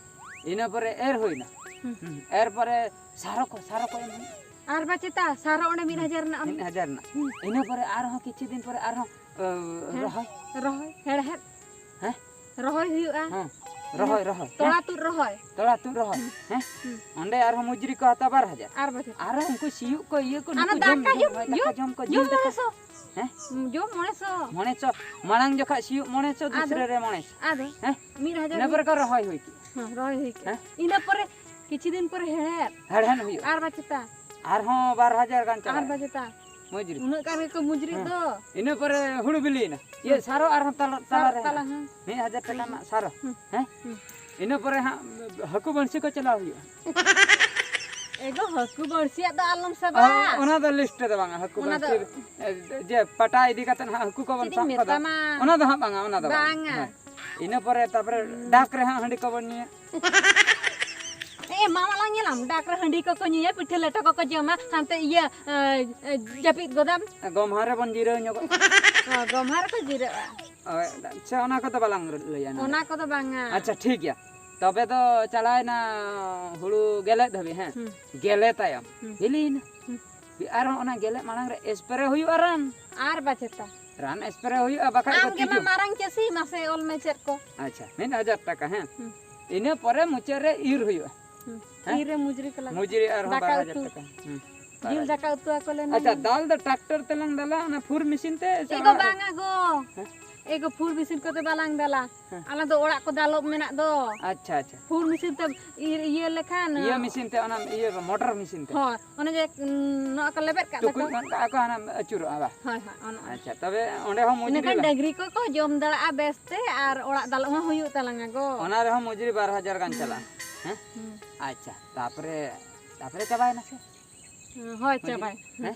ᱤᱱᱟᱹ ᱯᱚᱨᱮ ᱮᱨ ᱦᱩᱭᱱᱟ᱾ ᱦᱩᱸ᱾ ᱦᱩᱸ, ᱮᱨ ᱯᱚᱨᱮ ᱥᱟᱨᱚ ᱠᱚ, ᱥᱟᱨᱚ ᱠᱚ ᱮᱢ ᱦᱩᱭᱩᱜᱼᱟ᱾ ᱟᱨ ᱵᱟᱪᱮᱛᱟ, ᱥᱟᱨᱚ ᱚᱸᱰᱮ ᱢᱤᱫ ᱦᱟᱡᱟᱨ ᱨᱮᱱᱟᱜ ᱮᱢ ᱢᱤᱫ ᱦᱟᱡᱟᱨ ᱨᱮᱱᱟᱜ᱾ ᱦᱩᱸ᱾ ᱤᱱᱟᱹ ᱯᱚᱨᱮ ᱟᱨᱦᱚᱸ ᱠᱤᱪᱷᱩ ᱫᱤᱱ ᱯᱚᱨᱮ ᱟᱨᱦᱚᱸ, ᱚ, ᱦᱮᱸ᱾ ᱨᱚᱦᱚᱭ᱾ ᱨᱚᱦᱚᱭ, ᱦᱮᱲᱦᱮᱫ᱾ ᱦᱮᱸ? ᱨᱚᱦᱚᱭ ᱦᱩᱭᱩᱜᱼᱟ᱾ ᱦᱮᱸ, ᱨᱚᱦᱚᱭ, ᱦᱮᱸ᱾ ᱨᱚᱦᱚᱭ, ᱛᱚᱲᱟ ᱦᱮᱸ᱾ ᱛᱩᱫ ᱨᱚᱦᱚᱭ᱾ ᱛᱚᱲᱟ ᱛᱩᱫ ᱨᱚᱦᱚᱭ, ᱦᱩᱸ᱾ ᱦᱮᱸ? ᱦᱩᱸ᱾ ᱚᱸᱰᱮ ᱟᱨᱦᱚᱸ ᱢᱩᱡᱽᱨᱤ ᱠᱚ ᱦᱟᱛᱟᱣᱟ ᱵᱟᱨ ᱦᱟᱡᱟᱨ᱾ ᱟᱨ ᱵᱟᱪᱮᱛᱟ᱾ ᱟᱨᱦᱚᱸ ᱩᱱᱠᱩ ᱥᱤᱭᱳᱜ ᱠᱚ, ᱤᱭᱟᱹ ᱠᱚ, ᱚᱱᱟ ᱱᱩᱠᱩ ᱡᱚᱢ, ᱫᱟᱠᱟ ᱡᱚᱢ, ᱡᱚᱢ, ᱦᱳᱭ, ᱡᱚᱢ᱾ ᱫᱟᱠᱟ ᱡᱚᱢ ᱠᱚ, ᱡᱚᱢ ᱡᱤᱞ ᱫᱟᱠᱟ᱾ ᱢᱚᱬᱮ ᱥᱚ᱾ ᱦᱮᱸ? ᱡᱚᱢ ᱢᱚᱬᱮ ᱥᱚ᱾ ᱢᱚᱬᱮ ᱥᱚ, ᱢᱟᱲᱟᱝ ᱡᱚᱠᱷᱟᱜ ᱥᱤᱭᱳᱜ ᱢᱚᱬᱮ ᱥᱚ, ᱟᱫᱚ? ᱫᱩᱥᱨᱟᱹ ᱨᱮ ᱢᱚᱬᱮ ᱥᱚ᱾ ᱟᱫᱚ? ᱦᱮᱸ? ᱢᱤᱫ ᱦᱟᱡᱟᱨ ᱤᱱᱟᱹ ᱯᱚᱨᱮ ᱠᱚ ᱨᱚᱦᱚᱭ ᱦᱩᱭ ᱠᱮᱜᱼᱟ᱾ ᱦᱮᱸ, ᱨᱚᱦᱚᱭ ᱦᱩᱭ ᱠᱮᱜᱼᱟ᱾ ᱦᱮᱸ? ᱤᱱᱟᱹ ᱯᱚᱨᱮ ᱠᱤᱪᱷᱩ ᱫᱤᱱ ᱯᱚᱨᱮ ᱦᱮᱲᱦᱮᱫ᱾ ᱦᱮᱲᱦᱮᱫ ᱦᱩᱭᱩᱜᱼᱟ᱾ ᱟᱨ ᱵᱟᱪᱮᱛᱟ᱾ ᱟᱨᱦᱚᱸ ᱵᱟᱨ ᱦᱟᱡᱟᱨ ᱜᱟᱱ ᱟᱨ ᱪᱟᱞᱟᱜᱼᱟ᱾ ᱵᱟᱪᱮᱛᱟ᱾ ᱢᱚᱡᱽ ᱨᱮ᱾ ᱩᱱᱟᱹᱜ ᱜᱟᱱ ᱜᱮᱠᱚ ᱢᱩᱡᱽᱨᱤ ᱦᱮᱸ᱾ ᱫᱚ᱾ ᱤᱱᱟᱹ ᱯᱚᱨᱮ ᱦᱩᱲᱩ ᱵᱤᱞᱤᱭᱮᱱᱟ᱾ ᱤᱭᱟᱹ, ᱦᱮᱸ᱾ ᱥᱟᱨᱚ ᱟᱨᱦᱚᱸ ᱛᱟᱞᱟ, ᱛᱟᱞᱟ ᱥᱟᱨ ᱨᱮ ᱛᱟᱞᱟ, ᱦᱮᱱᱟᱜᱼᱟ᱾ ᱦᱮᱸ᱾ ᱢᱤᱫ ᱦᱟᱡᱟᱨ ᱴᱟᱠᱟ ᱦᱩᱸ᱾ ᱨᱮᱱᱟᱜ ᱥᱟᱨᱚ᱾ ᱦᱩᱸ᱾ ᱦᱮᱸ? ᱦᱩᱸ᱾ ᱤᱱᱟᱹ ᱯᱚᱨᱮ ᱦᱟᱸᱜ ᱦᱟᱹᱠᱩ ᱵᱟᱹᱲᱥᱤ ᱠᱚ ᱪᱟᱞᱟᱣ ᱦᱩᱭᱩᱜᱼᱟ᱾ ᱮᱜᱳ, ᱦᱟᱹᱠᱩ ᱵᱟᱹᱲᱥᱤᱭᱟᱜ ᱫᱚ ᱟᱞᱚᱢ ᱥᱟᱵᱟ᱾ ᱚ, ᱚᱱᱟ ᱫᱚ ᱞᱤᱥᱴ ᱨᱮ ᱫᱚ ᱵᱟᱝᱟ, ᱦᱟᱹᱠᱩ ᱚᱱᱟ ᱫᱚ ᱵᱟᱹᱲᱥᱤ, ᱮ, ᱡᱮ ᱯᱟᱴᱟ ᱤᱫᱤ ᱠᱟᱛᱮ ᱦᱟᱸᱜ ᱦᱟᱹᱠᱩ ᱠᱚᱵᱚᱱ ᱪᱮᱫ ᱤᱧ ᱥᱟᱵ ᱠᱚᱫᱟ, ᱢᱮᱛᱟᱢᱟ? ᱚᱱᱟ ᱫᱚ ᱦᱟᱸᱜ ᱵᱟᱝᱟ, ᱚᱱᱟ ᱫᱚ ᱵᱟᱝᱟ᱾ ᱵᱟᱝᱟ᱾ ᱦᱮᱸ᱾ ᱤᱱᱟᱹ ᱯᱚᱨᱮ ᱛᱟᱯᱚᱨᱮ ᱦᱩᱸ᱾ ᱰᱟᱠ ᱨᱮ ᱦᱟᱸᱜ ᱦᱟᱺᱰᱤ ᱠᱚᱵᱚᱱ ᱧᱩᱭᱟ᱾ ᱮ, ᱢᱟ ᱞᱟᱝ ᱧᱮᱞᱟᱢ, ᱰᱟᱠ ᱨᱮ ᱦᱟᱺᱰᱤ ᱠᱚᱠᱚ ᱧᱩᱭᱟ, ᱯᱤᱴᱷᱟᱹ ᱞᱮᱴᱚ ᱠᱚᱠᱚ ᱡᱚᱢᱟ, ᱦᱟᱱᱛᱮ ᱤᱭᱟᱹ, ᱮ, ᱮ, ᱡᱟᱹᱯᱤᱫ ᱜᱚᱫᱟᱢ᱾ ᱜᱚᱢᱦᱟ ᱨᱮᱵᱚᱱ ᱡᱤᱨᱟᱹᱣ ᱧᱚᱜᱚᱜ᱾ ᱚ, ᱜᱚᱢᱦᱟ ᱨᱮᱠᱚ ᱡᱤᱨᱟᱹᱜᱼᱟ᱾ ᱦᱳᱭ, ᱟᱪᱪᱷᱟ, ᱚᱱᱟ ᱠᱚᱫᱚ ᱵᱟᱞᱟᱝ ᱞᱟᱹᱭᱟ ᱱᱚᱰᱮ᱾ ᱚᱱᱟ ᱠᱚᱫᱚ ᱵᱟᱝᱟ᱾ ᱟᱪᱪᱷᱟ, ᱴᱷᱤᱠ ᱜᱮᱭᱟ᱾ ᱛᱚᱵᱮ ᱫᱚ ᱪᱟᱞᱟᱣᱮᱱᱟ ᱦᱩᱲᱩ ᱜᱮᱞᱮ ᱫᱷᱟᱹᱵᱤᱡ, ᱦᱮᱸ? ᱦᱩᱸ᱾ ᱜᱮᱞᱮ ᱛᱟᱭᱚᱢ ᱦᱩᱸ᱾ ᱵᱤᱞᱤᱭᱮᱱᱟ᱾ ᱦᱩᱸ᱾ ᱟᱨᱦᱚᱸ ᱚᱱᱟ ᱜᱮᱞᱮ ᱢᱟᱲᱟᱝ ᱨᱮ ᱮᱥᱯᱨᱮ ᱦᱩᱭᱩᱜᱼᱟ ᱨᱟᱱ᱾ ᱟᱨ ᱵᱟᱪᱮᱛᱟ᱾ ᱨᱟᱱ ᱮᱥᱯᱨᱮ ᱦᱩᱭᱩᱜᱼᱟ, ᱵᱟᱠᱷᱟᱡ ᱠᱚ ᱟᱢ ᱜᱮ ᱢᱟ ᱛᱤᱡᱩ᱾ ᱢᱟᱨᱟᱝ ᱪᱟᱹᱥᱤ, ᱢᱟᱥᱮ ᱚᱞ ᱢᱮ ᱪᱮᱫ ᱠᱚ? ᱟᱪᱪᱷᱟ, ᱢᱤᱫ ᱦᱟᱡᱟᱨ ᱴᱟᱠᱟ, ᱦᱮᱸ? ᱦᱩᱸ᱾ ᱤᱱᱟᱹ ᱯᱚᱨᱮ ᱢᱩᱪᱟᱹᱫ ᱨᱮ ᱤᱨ ᱦᱩᱭᱩᱜᱼᱟ᱾ ᱦᱩᱸ᱾ ᱦᱮᱸ? ᱤᱨ ᱨᱮ ᱢᱩᱡᱽᱨᱤ ᱠᱚ ᱞᱟᱜᱟᱜᱼᱟ᱾ ᱢᱩᱡᱽᱨᱤ ᱟᱨᱦᱚᱸ ᱫᱟᱠᱟ ᱵᱟᱨ ᱦᱟᱡᱟᱨ ᱩᱛᱩ᱾ ᱴᱟᱠᱟ᱾ ᱦᱩᱸ, ᱡᱤᱞ ᱵᱟᱨ ᱦᱟᱡᱟᱨ᱾ ᱫᱟᱠᱟ ᱩᱛᱩ ᱟᱠᱚ ᱞᱮ ᱟᱪᱪᱷᱟ, ᱱᱟᱞᱮ᱾ ᱫᱟᱞ ᱫᱚ ᱴᱨᱟᱠᱴᱚᱨ ᱛᱮᱞᱟᱝ ᱫᱟᱞᱟ, ᱚᱱᱟ ᱯᱷᱩᱨ ᱢᱮᱥᱤᱱ ᱛᱮ ᱥᱮ ᱪᱮᱫ ᱠᱚ ᱚᱲᱟᱜ ᱨᱮ? ᱵᱟᱝᱟ ᱜᱚ᱾ ᱦᱮᱸ? ᱮ ᱜᱚ, ᱯᱷᱩᱨ ᱢᱮᱥᱤᱱ ᱠᱚᱛᱮ ᱵᱟᱞᱟᱝ ᱫᱟᱞᱟ᱾ ᱦᱮᱸ᱾ ᱟᱞᱮ ᱫᱚ ᱚᱲᱟᱜ ᱠᱚ ᱫᱟᱞᱚᱵ ᱢᱮᱱᱟᱜ ᱫᱚ᱾ ᱟᱪᱪᱷᱟ, ᱟᱪᱪᱷᱟ᱾ ᱯᱷᱩᱨ ᱢᱮᱥᱤᱱ ᱛᱮ ᱤᱨ ᱤᱭᱟᱹ ᱞᱮᱠᱷᱟᱱ, ᱤᱭᱟᱹ ᱢᱮᱥᱤᱱ ᱛᱮ, ᱚᱱᱟ ᱤᱭᱟᱹ ᱢᱚᱴᱚᱨ ᱢᱮᱥᱤᱱ ᱛᱮ᱾ ᱦᱳᱭ, ᱚᱱᱮ ᱡᱮ, ᱩᱸ, ᱱᱚᱣᱟ ᱠᱚ ᱞᱮᱵᱮᱫ ᱠᱟᱜ ᱴᱩᱠᱩᱡ ᱛᱟᱠᱚ᱾ ᱜᱚᱱ ᱠᱟᱜᱼᱟ ᱠᱚ, ᱦᱟᱱᱟ ᱟᱹᱪᱩᱨᱚᱜᱼᱟ, ᱵᱟ? ᱦᱳᱭ, ᱦᱳᱭ, ᱚᱱᱟ᱾ ᱟᱪᱪᱷᱟ, ᱛᱚᱵᱮ ᱚᱸᱰᱮ ᱦᱚᱸ ᱢᱚᱡᱩᱨᱤ ᱤᱱᱟᱹᱠᱷᱟᱱ ᱞᱟ- ᱰᱟᱹᱝᱨᱤ ᱠᱚᱠᱚ ᱡᱚᱢ ᱫᱟᱲᱮᱭᱟᱜᱼᱟ ᱵᱮᱥ ᱛᱮ, ᱟᱨ ᱚᱲᱟᱜ ᱫᱟᱞᱚᱵ ᱦᱚᱸ ᱦᱩᱭᱩᱜ ᱛᱟᱞᱟᱝᱟ ᱜᱚ᱾ ᱚᱱᱟ ᱨᱮᱦᱚᱸ ᱢᱚᱡᱩᱨᱤ ᱵᱟᱨ ᱦᱟᱡᱟᱨ ᱜᱟᱱ ᱦᱩᱸ᱾ ᱪᱟᱞᱟᱜᱼᱟ᱾ ᱦᱮᱸ? ᱦᱩᱸ᱾ ᱟᱪᱪᱷᱟ, ᱛᱟᱯᱚᱨᱮ, ᱛᱟᱯᱚᱨᱮ ᱪᱟᱵᱟᱭᱮᱱᱟ ᱥᱮ? ᱦᱳᱭ, ᱢᱚᱡᱩᱨᱤ? ᱪᱟᱵᱟᱭ᱾ ᱦᱮᱸ?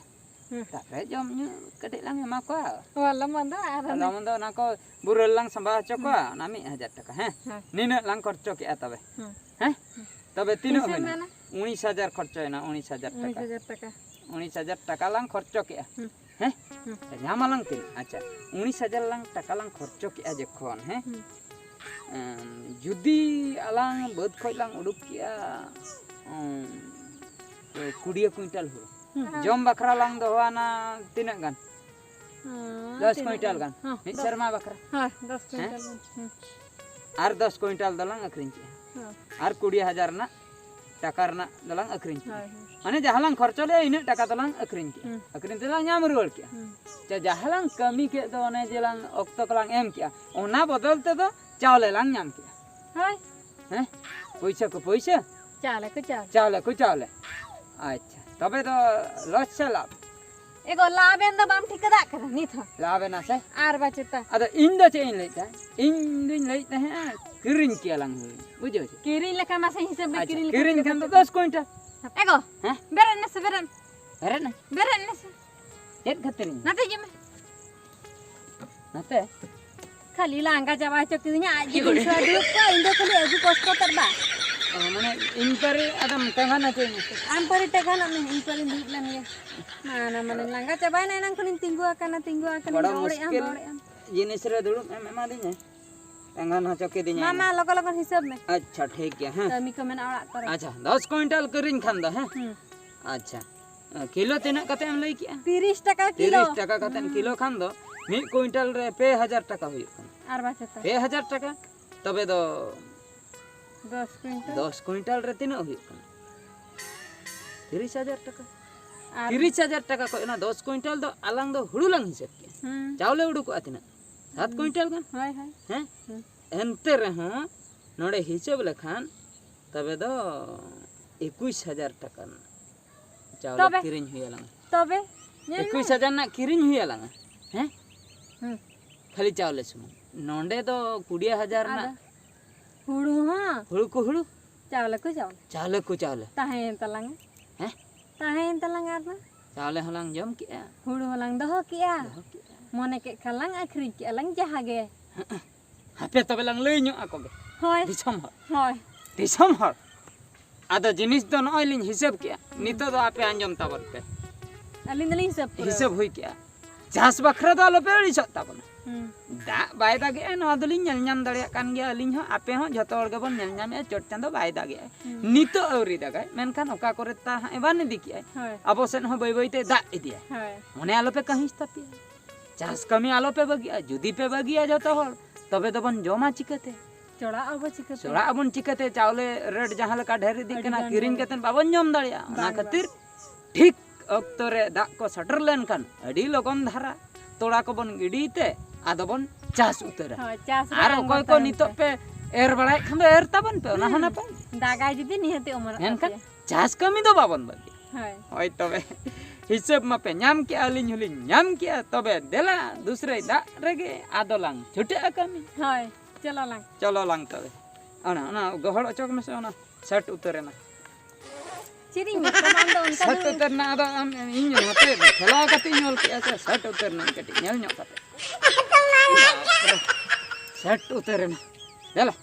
ᱦᱩᱸ᱾ ᱛᱟᱯᱚᱨᱮ ᱡᱚᱢ ᱧᱩ ᱠᱟᱹᱴᱤᱡ ᱞᱟᱝ ᱮᱢᱟ ᱠᱚᱣᱟ᱾ ᱵᱷᱟᱞᱟ ᱢᱚᱱᱫᱚ ᱟᱨ ᱵᱷᱟᱞᱟ ᱚᱱᱮ ᱢᱚᱱᱫᱚ ᱚᱱᱟ ᱠᱚ ᱵᱩᱨᱟᱹ ᱨᱮᱞᱟᱝ ᱥᱟᱢᱵᱟᱣ ᱦᱚᱪᱚ ᱦᱩᱸ᱾ ᱠᱚᱣᱟ, ᱚᱱᱟ ᱢᱤᱫ ᱦᱟᱡᱟᱨ ᱴᱟᱠᱟ, ᱦᱮᱸ? ᱦᱮᱸ᱾ ᱱᱤᱱᱟᱹᱜ ᱞᱟᱝ ᱠᱷᱚᱨᱪᱚ ᱠᱮᱜᱼᱟ ᱛᱚᱵᱮ᱾ ᱦᱩᱸ᱾ ᱦᱮᱸ? ᱦᱩᱸ᱾ ᱛᱚᱵᱮ ᱛᱤᱱᱟᱹᱜ ᱦᱤᱥᱟᱹᱵ ᱦᱩᱭᱱᱟ? ᱢᱮ ᱚᱱᱟ᱾ ᱩᱱᱤᱥ ᱦᱟᱡᱟᱨ ᱠᱷᱚᱨᱪᱚᱭᱮᱱᱟ, ᱩᱱᱤᱥ ᱦᱟᱡᱟᱨ ᱴᱟᱠᱟ᱾ ᱩᱱᱤᱥ ᱦᱟᱡᱟᱨ ᱴᱟᱠᱟ᱾ ᱩᱱᱤᱥ ᱦᱟᱡᱟᱨ ᱴᱟᱠᱟ ᱞᱟᱝ ᱠᱷᱚᱨᱪᱚ ᱠᱮᱜᱼᱟ᱾ ᱦᱩᱸ᱾ ᱦᱮᱸ? ᱦᱩᱸ᱾ ᱧᱟᱢ ᱟᱞᱟᱝ ᱛᱤᱱᱟᱹᱜ? ᱟᱪᱪᱷᱟ, ᱩᱱᱤᱥ ᱦᱟᱡᱟᱨ ᱞᱟᱝ ᱴᱟᱠᱟ ᱞᱟᱝ ᱠᱷᱚᱨᱪᱚ ᱠᱮᱜᱼᱟ ᱡᱚᱠᱷᱚᱱ, ᱦᱮᱸ? ᱦᱩᱸ᱾ ᱮᱢ, ᱡᱩᱫᱤ ᱟᱞᱟᱝ ᱵᱟᱹᱫᱽ ᱠᱷᱚᱡ ᱞᱟᱝ ᱩᱰᱩᱠ ᱠᱮᱜᱼᱟ, ᱩᱸ, ᱠᱩᱲᱤᱭᱟᱹ ᱠᱩᱭᱤᱱᱴᱟᱞ ᱦᱩᱲᱩ᱾ ᱦᱩᱸ᱾ ᱡᱚᱢ ᱵᱟᱠᱷᱨᱟ ᱞᱟᱝ ᱫᱚᱦᱚᱣᱟᱱᱟ ᱛᱤᱱᱟᱹᱜ ᱜᱟᱱ? ᱦᱩᱸ, ᱫᱚᱥ ᱛᱤᱱᱟᱹᱜ ᱠᱩᱭᱤᱱᱴᱟᱞ ᱜᱟᱱ? ᱜᱟᱱ᱾ ᱦᱚᱸ, ᱢᱤᱫ ᱫᱚᱥ᱾ ᱥᱮᱨᱢᱟ ᱵᱟᱠᱷᱨᱟ? ᱦᱳᱭ, ᱫᱚᱥ ᱦᱮᱸ? ᱠᱩᱭᱤᱱᱴᱟᱞ ᱜᱟᱱ᱾ ᱦᱩᱸ᱾ ᱟᱨ ᱫᱚᱥ ᱠᱩᱭᱤᱱᱴᱟᱞ ᱫᱚᱞᱟᱝ ᱟᱹᱠᱷᱨᱤᱧ ᱠᱮᱜᱼᱟ᱾ ᱦᱳᱭ᱾ ᱟᱨ ᱠᱩᱲᱤ ᱦᱟᱡᱟᱨ ᱨᱮᱱᱟᱜ ᱴᱟᱠᱟ ᱨᱮᱱᱟᱜ ᱫᱚᱞᱟᱝ ᱟᱹᱠᱷᱨᱤᱧ ᱠᱮᱜᱼᱟ᱾ ᱦᱳᱭ, ᱦᱳᱭ᱾ ᱢᱟᱱᱮ ᱡᱟᱦᱟᱸ ᱞᱟᱝ ᱠᱷᱚᱨᱪᱚ ᱞᱮᱜᱼᱟ, ᱤᱱᱟᱹᱜ ᱴᱟᱠᱟ ᱫᱚᱞᱟᱝ ᱟᱹᱠᱷᱨᱤᱧ ᱠᱮᱜᱼᱟ᱾ ᱦᱩᱸ᱾ ᱟᱹᱠᱷᱨᱤᱧ ᱛᱮᱞᱟᱝ ᱧᱟᱢ ᱨᱩᱣᱟᱹᱲ ᱠᱮᱜᱼᱟ᱾ ᱦᱩᱸ᱾ ᱪᱮ ᱡᱟᱦᱟᱸ ᱞᱟᱝ ᱠᱟᱹᱢᱤ ᱠᱮᱫ ᱫᱚ, ᱚᱱᱮ ᱡᱮ ᱞᱟᱝ ᱚᱠᱛᱚ ᱠᱚᱞᱟᱝ ᱮᱢ ᱠᱮᱜᱼᱟ, ᱚᱱᱟ ᱵᱚᱫᱚᱞ ᱛᱮᱫᱚ ᱪᱟᱣᱞᱮ ᱞᱟᱝ ᱧᱟᱢ ᱠᱮᱜᱼᱟ᱾ ᱦᱳᱭ᱾ ᱦᱮᱸ? ᱯᱩᱭᱥᱟᱹ ᱠᱚ ᱯᱩᱭᱥᱟᱹ? ᱪᱟᱣᱞᱮ ᱠᱚ ᱪᱟᱣᱞᱮ᱾ ᱪᱟᱣᱞᱮ ᱠᱚ ᱪᱟᱣᱞᱮ᱾ ᱟᱪᱪᱷᱟ, ᱛᱚᱵᱮ ᱫᱚ ᱞᱚᱥ ᱥᱮ ᱞᱟᱵᱷ? ᱮᱜᱳ, ᱞᱟᱵᱷ ᱮᱱ ᱫᱚ ᱵᱟᱢ ᱴᱷᱤᱠᱟᱹ ᱫᱟᱜ ᱠᱟᱫᱟ ᱱᱤᱛ ᱦᱚᱸ? ᱞᱟᱵᱷ ᱮᱱᱟ ᱥᱮ? ᱟᱨ ᱵᱟᱪᱮᱛᱟ᱾ ᱟᱫᱚ ᱤᱧ ᱫᱚ ᱪᱮᱫ ᱤᱧ ᱞᱟᱹᱭᱮᱫ ᱛᱟᱦᱮᱸᱫ? ᱤᱧ ᱫᱩᱧ ᱞᱟᱹᱭᱮᱫ ᱛᱟᱦᱮᱸᱫ, ᱠᱤᱨᱤᱧ ᱠᱮᱭᱟ ᱞᱟᱝ ᱦᱩᱲᱩ, ᱵᱩᱡᱷᱟᱹᱣ ᱪᱮ? ᱠᱤᱨᱤᱧ ᱞᱮᱠᱷᱟᱱ ᱢᱟᱥᱮ ᱦᱤᱥᱟᱹᱵ ᱨᱮ ᱟᱪᱪᱷᱟ, ᱠᱤᱨᱤᱧ ᱞᱮᱠᱷᱟᱱ ᱠᱤᱨᱤᱧ ᱠᱷᱟᱱ ᱫᱚ ᱵᱟᱪᱮᱛᱟ᱾ ᱫᱚᱥ ᱠᱩᱭᱤᱱᱴᱟᱞ᱾ ᱮᱜᱳ, ᱦᱮᱸ? ᱵᱮᱨᱮᱫ ᱱᱟᱥᱮ, ᱵᱮᱨᱮᱫ᱾ ᱵᱮᱨᱮᱫ ᱱᱟ᱾ ᱵᱮᱨᱮᱫ ᱱᱟᱥᱮ᱾ ᱪᱮᱫ ᱠᱷᱟᱹᱛᱤᱨ ᱤᱧ? ᱱᱟᱛᱮ ᱦᱤᱡᱩᱜ ᱢᱮ᱾ ᱱᱟᱛᱮ? ᱠᱷᱟᱹᱞᱤ ᱞᱟᱸᱜᱟ ᱪᱟᱵᱟ ᱦᱚᱪᱚ ᱠᱤᱫᱤᱧᱟ, ᱟᱡ ᱜᱮ ᱫᱩᱥᱨᱟ ᱫᱩᱲᱩᱵ ᱠᱚᱜ, ᱤᱧ ᱫᱚ ᱠᱷᱟᱹᱞᱤ ᱟᱹᱜᱩ ᱠᱚᱥᱴᱚ ᱛᱮᱫ ᱵᱟ᱾ ᱚ, ᱢᱟᱱᱮ ᱤᱧ ᱯᱟᱹᱨᱤ ᱟᱫᱚᱢ ᱴᱮᱸᱜᱟᱱᱟ ᱪᱮ ᱤᱧ? ᱟᱢ ᱯᱟᱹᱨᱤ ᱴᱮᱸᱜᱟᱱᱚᱜ ᱢᱮ, ᱤᱧ ᱯᱟᱹᱨᱤᱧ ᱫᱩᱲᱩᱵ ᱞᱮᱱ ᱜᱮ᱾ ᱢᱟᱱᱟ ᱢᱟᱱᱮ ᱞᱟᱸᱜᱟ ᱪᱟᱵᱟᱭᱮᱱᱟ, ᱮᱱᱟᱝ ᱠᱷᱚᱱᱤᱧ ᱛᱤᱸᱜᱩ ᱟᱠᱟᱱᱟ, ᱛᱤᱸᱜᱩ ᱟᱠᱟᱱᱟ, ᱵᱚᱲᱚ ᱵᱟᱹᱣᱲᱮᱜ ᱟᱢ, ᱢᱩᱥᱠᱤᱞ ᱵᱟᱹᱣᱲᱮᱜ ᱟᱢ᱾ ᱡᱤᱱᱤᱥ ᱨᱮ ᱫᱩᱲᱩᱵ ᱮᱢ ᱮᱢᱟᱫᱤᱧᱟ, ᱴᱮᱸᱜᱟᱱ ᱦᱚᱪᱚ ᱠᱤᱫᱤᱧᱟ᱾ ᱢᱟ, ᱢᱟ, ᱞᱚᱜᱚᱱ ᱞᱚᱜᱚᱱ ᱦᱤᱥᱟᱹᱵ ᱢᱮ᱾ ᱟᱪᱪᱷᱟ, ᱴᱷᱤᱠ ᱜᱮᱭᱟ, ᱦᱮᱸ᱾ ᱠᱟᱹᱢᱤ ᱠᱚ ᱢᱮᱱᱟᱜᱼᱟ ᱚᱲᱟᱜ ᱠᱚᱨᱮ᱾ ᱟᱪᱪᱷᱟ, ᱫᱚᱥ ᱠᱩᱭᱤᱱᱴᱟᱞ ᱠᱤᱨᱤᱧ ᱠᱷᱟᱱ ᱫᱚ, ᱦᱮᱸ? ᱦᱩᱸ᱾ ᱟᱪᱪᱷᱟ, ᱠᱤᱞᱳ ᱛᱤᱱᱟᱹᱜ ᱠᱟᱛᱮ ᱮᱢ ᱞᱟᱹᱭ ᱠᱮᱜᱼᱟ? ᱛᱤᱨᱤᱥ ᱴᱟᱠᱟ ᱠᱤᱞᱳ᱾ ᱛᱤᱨᱤᱥ ᱴᱟᱠᱟ ᱠᱟᱛᱮ ᱦᱩᱸ᱾ ᱠᱤᱞᱳ ᱠᱷᱟᱱ ᱫᱚ ᱢᱤᱫ ᱠᱩᱭᱤᱱᱴᱟᱞ ᱨᱮ ᱯᱮ ᱦᱟᱡᱟᱨ ᱴᱟᱠᱟ ᱦᱩᱭᱩᱜ ᱠᱟᱱᱟ᱾ ᱟᱨ ᱵᱟᱪᱮᱛᱟ᱾ ᱯᱮ ᱦᱟᱡᱟᱨ ᱴᱟᱠᱟ, ᱛᱚᱵᱮ ᱫᱚ ᱫᱚᱥ ᱠᱩᱭᱤᱱᱴᱟᱞ᱾ ᱫᱚᱥ ᱠᱩᱭᱤᱱᱴᱟᱞ ᱨᱮ ᱛᱤᱱᱟᱹᱜ ᱦᱩᱭᱩᱜ ᱠᱟᱱᱟ? ᱛᱤᱨᱤᱥ ᱦᱟᱡᱟᱨ ᱴᱟᱠᱟ᱾ ᱟᱨ ᱛᱤᱨᱤᱥ ᱦᱟᱡᱟᱨ ᱴᱟᱠᱟ ᱠᱷᱚᱡ ᱚᱱᱟ ᱫᱚᱥ ᱠᱩᱭᱤᱱᱴᱟᱞ ᱫᱚ ᱟᱞᱟᱝ ᱫᱚ ᱦᱩᱲᱩ ᱞᱟᱝ ᱦᱤᱥᱟᱹᱵ ᱠᱮᱜᱼᱟ᱾ ᱦᱩᱸ᱾ ᱪᱟᱣᱞᱮ ᱩᱰᱩᱠᱚᱜᱼᱟ ᱛᱤᱱᱟᱹᱜ? ᱥᱟᱛ ᱠᱩᱭᱤᱱᱴᱟᱞ ᱜᱟᱱ᱾ ᱦᱳᱭ, ᱦᱳᱭ᱾ ᱦᱮᱸ? ᱦᱩᱸ᱾ ᱮᱱᱛᱮ ᱨᱮᱦᱚᱸ ᱱᱚᱰᱮ ᱦᱤᱥᱟᱹᱵ ᱞᱮᱠᱷᱟᱱ ᱛᱚᱵᱮ ᱫᱚ ᱮᱠᱩᱥ ᱦᱟᱡᱟᱨ ᱴᱟᱠᱟ ᱨᱮᱱᱟᱜ ᱪᱟᱣᱞᱮ ᱛᱚᱵᱮ? ᱠᱤᱨᱤᱧ ᱦᱩᱭ ᱟᱞᱟᱝᱟ᱾ ᱛᱚᱵᱮ? ᱧᱮᱞ ᱢᱮ᱾ ᱮᱠᱩᱥ ᱦᱟᱡᱟᱨ ᱨᱮᱱᱟᱜ ᱠᱤᱨᱤᱧ ᱦᱩᱭ ᱟᱞᱟᱝᱟ᱾ ᱦᱮᱸ? ᱦᱩᱸ᱾ ᱠᱷᱟᱹᱞᱤ ᱪᱟᱣᱞᱮ ᱥᱩᱢᱩᱝ᱾ ᱱᱚᱰᱮ ᱫᱚ ᱠᱩᱲᱤ ᱦᱟᱡᱟᱨ ᱨᱮᱱᱟᱜ᱾ ᱟᱫᱚ ᱦᱩᱲᱩ ᱦᱚᱸ᱾ ᱦᱩᱲᱩ ᱠᱚ ᱦᱩᱲᱩ᱾ ᱪᱟᱣᱞᱮ ᱠᱚ ᱪᱟᱣᱞᱮ᱾ ᱪᱟᱣᱞᱮ ᱠᱚ ᱪᱟᱣᱞᱮ᱾ ᱛᱟᱦᱮᱸᱭᱮᱱ ᱛᱟᱞᱟᱝᱟ᱾ ᱦᱮᱸ? ᱛᱟᱦᱮᱸᱭᱮᱱ ᱛᱟᱞᱟᱝᱟ ᱟᱨ ᱢᱟ᱾ ᱪᱟᱣᱞᱮ ᱦᱚᱸᱞᱟᱝ ᱡᱚᱢ ᱠᱮᱜᱼᱟ᱾ ᱦᱩᱲᱩ ᱦᱚᱸᱞᱟᱝ ᱫᱚᱦᱚ ᱠᱮᱜᱼᱟ᱾ ᱫᱚᱦᱚ ᱠᱮᱜᱼᱟ᱾ ᱢᱚᱱᱮ ᱠᱮᱫ ᱠᱷᱟᱱ ᱞᱟᱝ ᱟᱹᱠᱷᱨᱤᱧ ᱠᱮᱜᱼᱟ ᱞᱟᱝ ᱡᱟᱦᱟᱸ ᱜᱮ᱾ ᱦᱟᱯᱮ ᱛᱚᱵᱮ ᱞᱟᱝ ᱞᱟᱹᱭ ᱧᱚᱜ ᱟᱠᱚ ᱜᱮ᱾ ᱦᱳᱭ᱾ ᱫᱤᱥᱚᱢ ᱦᱚᱲ᱾ ᱦᱳᱭ᱾ ᱫᱤᱥᱚᱢ ᱦᱚᱲ᱾ ᱟᱫᱚ ᱡᱤᱱᱤᱥ ᱫᱚ ᱱᱚᱜᱼᱚᱭ ᱞᱤᱧ ᱦᱤᱥᱟᱹᱵ ᱠᱮᱜᱼᱟ᱾ ᱱᱤᱛᱚᱜ ᱫᱚ ᱟᱯᱮ ᱟᱸᱡᱚᱢ ᱛᱟᱵᱚᱱ ᱯᱮ᱾ ᱟᱹᱞᱤᱧ ᱫᱚᱞᱤᱧ ᱦᱤᱥᱟᱹᱵ ᱯᱩᱨᱟᱹᱣ᱾ ᱦᱤᱥᱟᱹᱵ ᱦᱩᱭ ᱠᱮᱜᱼᱟ᱾ ᱪᱟᱥ ᱵᱟᱠᱷᱨᱟ ᱫᱚ ᱟᱞᱚᱯᱮ ᱟᱹᱲᱤᱥᱚᱜ ᱛᱟᱵᱚᱱᱟ᱾ ᱦᱩᱸ᱾ ᱫᱟᱜ ᱵᱟᱭ ᱫᱟᱜᱮᱜᱼᱟ, ᱱᱚᱣᱟ ᱫᱚᱞᱤᱧ ᱧᱮᱞ ᱧᱟᱢ ᱫᱟᱲᱮᱭᱟᱜ ᱠᱟᱱ ᱜᱮᱭᱟ᱾ ᱟᱹᱞᱤᱧ ᱦᱚᱸ, ᱟᱯᱮ ᱦᱚᱸ, ᱡᱷᱚᱛᱚ ᱦᱚᱲ ᱜᱮᱵᱚᱱ ᱧᱮᱞ ᱧᱟᱢᱮᱜᱼᱟ, ᱪᱚᱴ ᱪᱟᱸᱫᱚ ᱵᱟᱭ ᱫᱟᱜᱮᱜᱼᱟ᱾ ᱦᱩᱸ᱾ ᱱᱤᱛᱚᱜ ᱟᱹᱣᱨᱤ ᱫᱟᱜᱟᱭ, ᱢᱮᱱᱠᱷᱟᱱ ᱚᱠᱟ ᱠᱚᱨᱮ ᱛᱟ ᱦᱟᱸᱜ ᱮ ᱵᱟᱱ ᱤᱫᱤ ᱠᱮᱜᱼᱟᱭ, ᱦᱳᱭ᱾ ᱟᱵᱚ ᱥᱮᱫ ᱦᱚᱸ ᱵᱟᱹᱭ ᱵᱟᱹᱭ ᱛᱮ ᱫᱟᱜ ᱤᱫᱤᱭᱟᱭ᱾ ᱦᱳᱭ᱾ ᱢᱚᱱᱮ ᱟᱞᱚᱯᱮ ᱠᱟᱹᱦᱤᱥ ᱛᱟᱯᱮᱭᱟ᱾ ᱪᱟᱥ ᱠᱟᱹᱢᱤ ᱟᱞᱚᱯᱮ ᱵᱟᱹᱜᱤᱜᱼᱟ᱾ ᱡᱩᱫᱤ ᱯᱮ ᱵᱟᱹᱜᱤᱭᱟ ᱡᱷᱚᱛᱚ ᱦᱚᱲ, ᱛᱚᱵᱮ ᱫᱚᱵᱚᱱ ᱡᱚᱢᱟ ᱪᱤᱠᱟᱹᱛᱮ? ᱪᱚᱲᱟᱜ ᱟᱵᱚ ᱪᱤᱠᱟᱹᱛᱮ? ᱪᱚᱲᱟᱜ ᱟᱵᱚᱱ ᱪᱤᱠᱟᱹᱛᱮ? ᱪᱟᱣᱞᱮ ᱨᱮᱴ ᱡᱟᱦᱟᱸ ᱞᱮᱠᱟ ᱰᱷᱮᱨ ᱤᱫᱤᱜ ᱟᱹᱰᱤ ᱠᱟᱱᱟ, ᱜᱟᱱ ᱠᱤᱨᱤᱧ ᱰᱷᱮᱨ᱾ ᱠᱟᱛᱮ ᱵᱟᱵᱚᱱ ᱡᱚᱢ ᱫᱟᱲᱮᱭᱟᱜᱼᱟ᱾ ᱚᱱᱟ ᱵᱟᱝ, ᱠᱷᱟᱹᱛᱤᱨ ᱵᱟᱝ᱾ ᱴᱷᱤᱠ ᱚᱠᱛᱚ ᱨᱮ ᱫᱟᱜ ᱠᱚ ᱥᱮᱴᱮᱨ ᱞᱮᱱᱠᱷᱟᱱ ᱟᱹᱰᱤ ᱞᱚᱜᱚᱱ ᱫᱷᱟᱨᱟ ᱛᱚᱲᱟ ᱠᱚᱵᱚᱱ ᱜᱤᱰᱤᱭ ᱛᱮ ᱟᱫᱚ ᱵᱚᱱ ᱪᱟᱥ ᱩᱛᱟᱹᱨᱟ᱾ ᱦᱳᱭ, ᱪᱟᱥ ᱨᱮ ᱟᱨ ᱚᱠᱚᱭ ᱠᱚ ᱟᱬᱜᱚᱱ ᱱᱤᱛᱚᱜ ᱛᱟᱭᱚᱢ ᱯᱮ ᱮᱨ ᱵᱟᱲᱟᱭᱮᱫ ᱠᱷᱟᱱ ᱫᱚ ᱮᱨ ᱛᱟᱵᱚᱱ ᱯᱮ, ᱚᱱᱟ ᱦᱚᱸ ᱦᱩᱸ᱾ ᱱᱟᱯᱟᱭ᱾ ᱫᱟᱜᱟᱭ ᱡᱩᱫᱤ ᱱᱤᱦᱟᱹᱛ ᱮ ᱚᱢᱚᱱᱚᱜ ᱢᱮᱱᱠᱷᱟᱱ ᱛᱟᱯᱮᱭᱟ᱾ ᱪᱟᱥ ᱠᱟᱹᱢᱤ ᱫᱚ ᱵᱟᱵᱚᱱ ᱵᱟᱹᱜᱤᱭᱟ᱾ ᱦᱳᱭ᱾ ᱦᱳᱭ ᱛᱚᱵᱮ, ᱦᱤᱥᱟᱹᱵ ᱢᱟᱯᱮ ᱧᱟᱢ ᱠᱮᱜᱼᱟ, ᱟᱹᱞᱤᱧ ᱦᱚᱸᱞᱤᱧ ᱧᱟᱢ ᱠᱮᱜᱼᱟ᱾ ᱛᱚᱵᱮ ᱫᱮᱞᱟ, ᱫᱩᱥᱨᱟᱹᱭ ᱫᱟᱜ ᱨᱮᱜᱮ ᱟᱫᱚ ᱞᱟᱝ ᱪᱷᱩᱴᱟᱹᱜᱼᱟ ᱠᱟᱹᱢᱤ᱾ ᱦᱳᱭ, ᱪᱚᱞᱚ ᱞᱟᱝ᱾ ᱪᱚᱞᱚ ᱞᱟᱝ ᱛᱚᱵᱮ᱾ ᱚᱱᱟ, ᱚᱱᱟ ᱜᱚᱦᱚᱲ ᱚᱪᱚᱜ ᱢᱮᱥᱮ, ᱚᱱᱟ ᱥᱮᱴ ᱩᱛᱟᱹᱨ ᱮᱱᱟ᱾ ᱪᱮᱫ ᱤᱧ ᱢᱮᱛᱟᱢᱟ, ᱟᱢ ᱫᱚ ᱚᱱᱠᱟ ᱥᱮᱴ ᱫᱚ ᱩᱛᱟᱹᱨ ᱮᱱᱟ, ᱟᱫᱚ ᱟᱢ, ᱤᱧ ᱦᱟᱯᱮ ᱴᱷᱮᱞᱟᱣ ᱠᱟᱛᱮ ᱤᱧ ᱚᱞ ᱠᱮᱜᱼᱟ ᱥᱮ, ᱥᱮᱴ ᱩᱛᱟᱹᱨ ᱮᱱᱟ, ᱠᱟᱹᱴᱤᱡ ᱧᱮᱞ ᱧᱚᱜ ᱠᱟᱛᱮ᱾ ᱥᱮᱴ ᱩᱛᱟᱹᱨ ᱮᱱᱟ᱾ ᱫᱮᱞᱟ᱾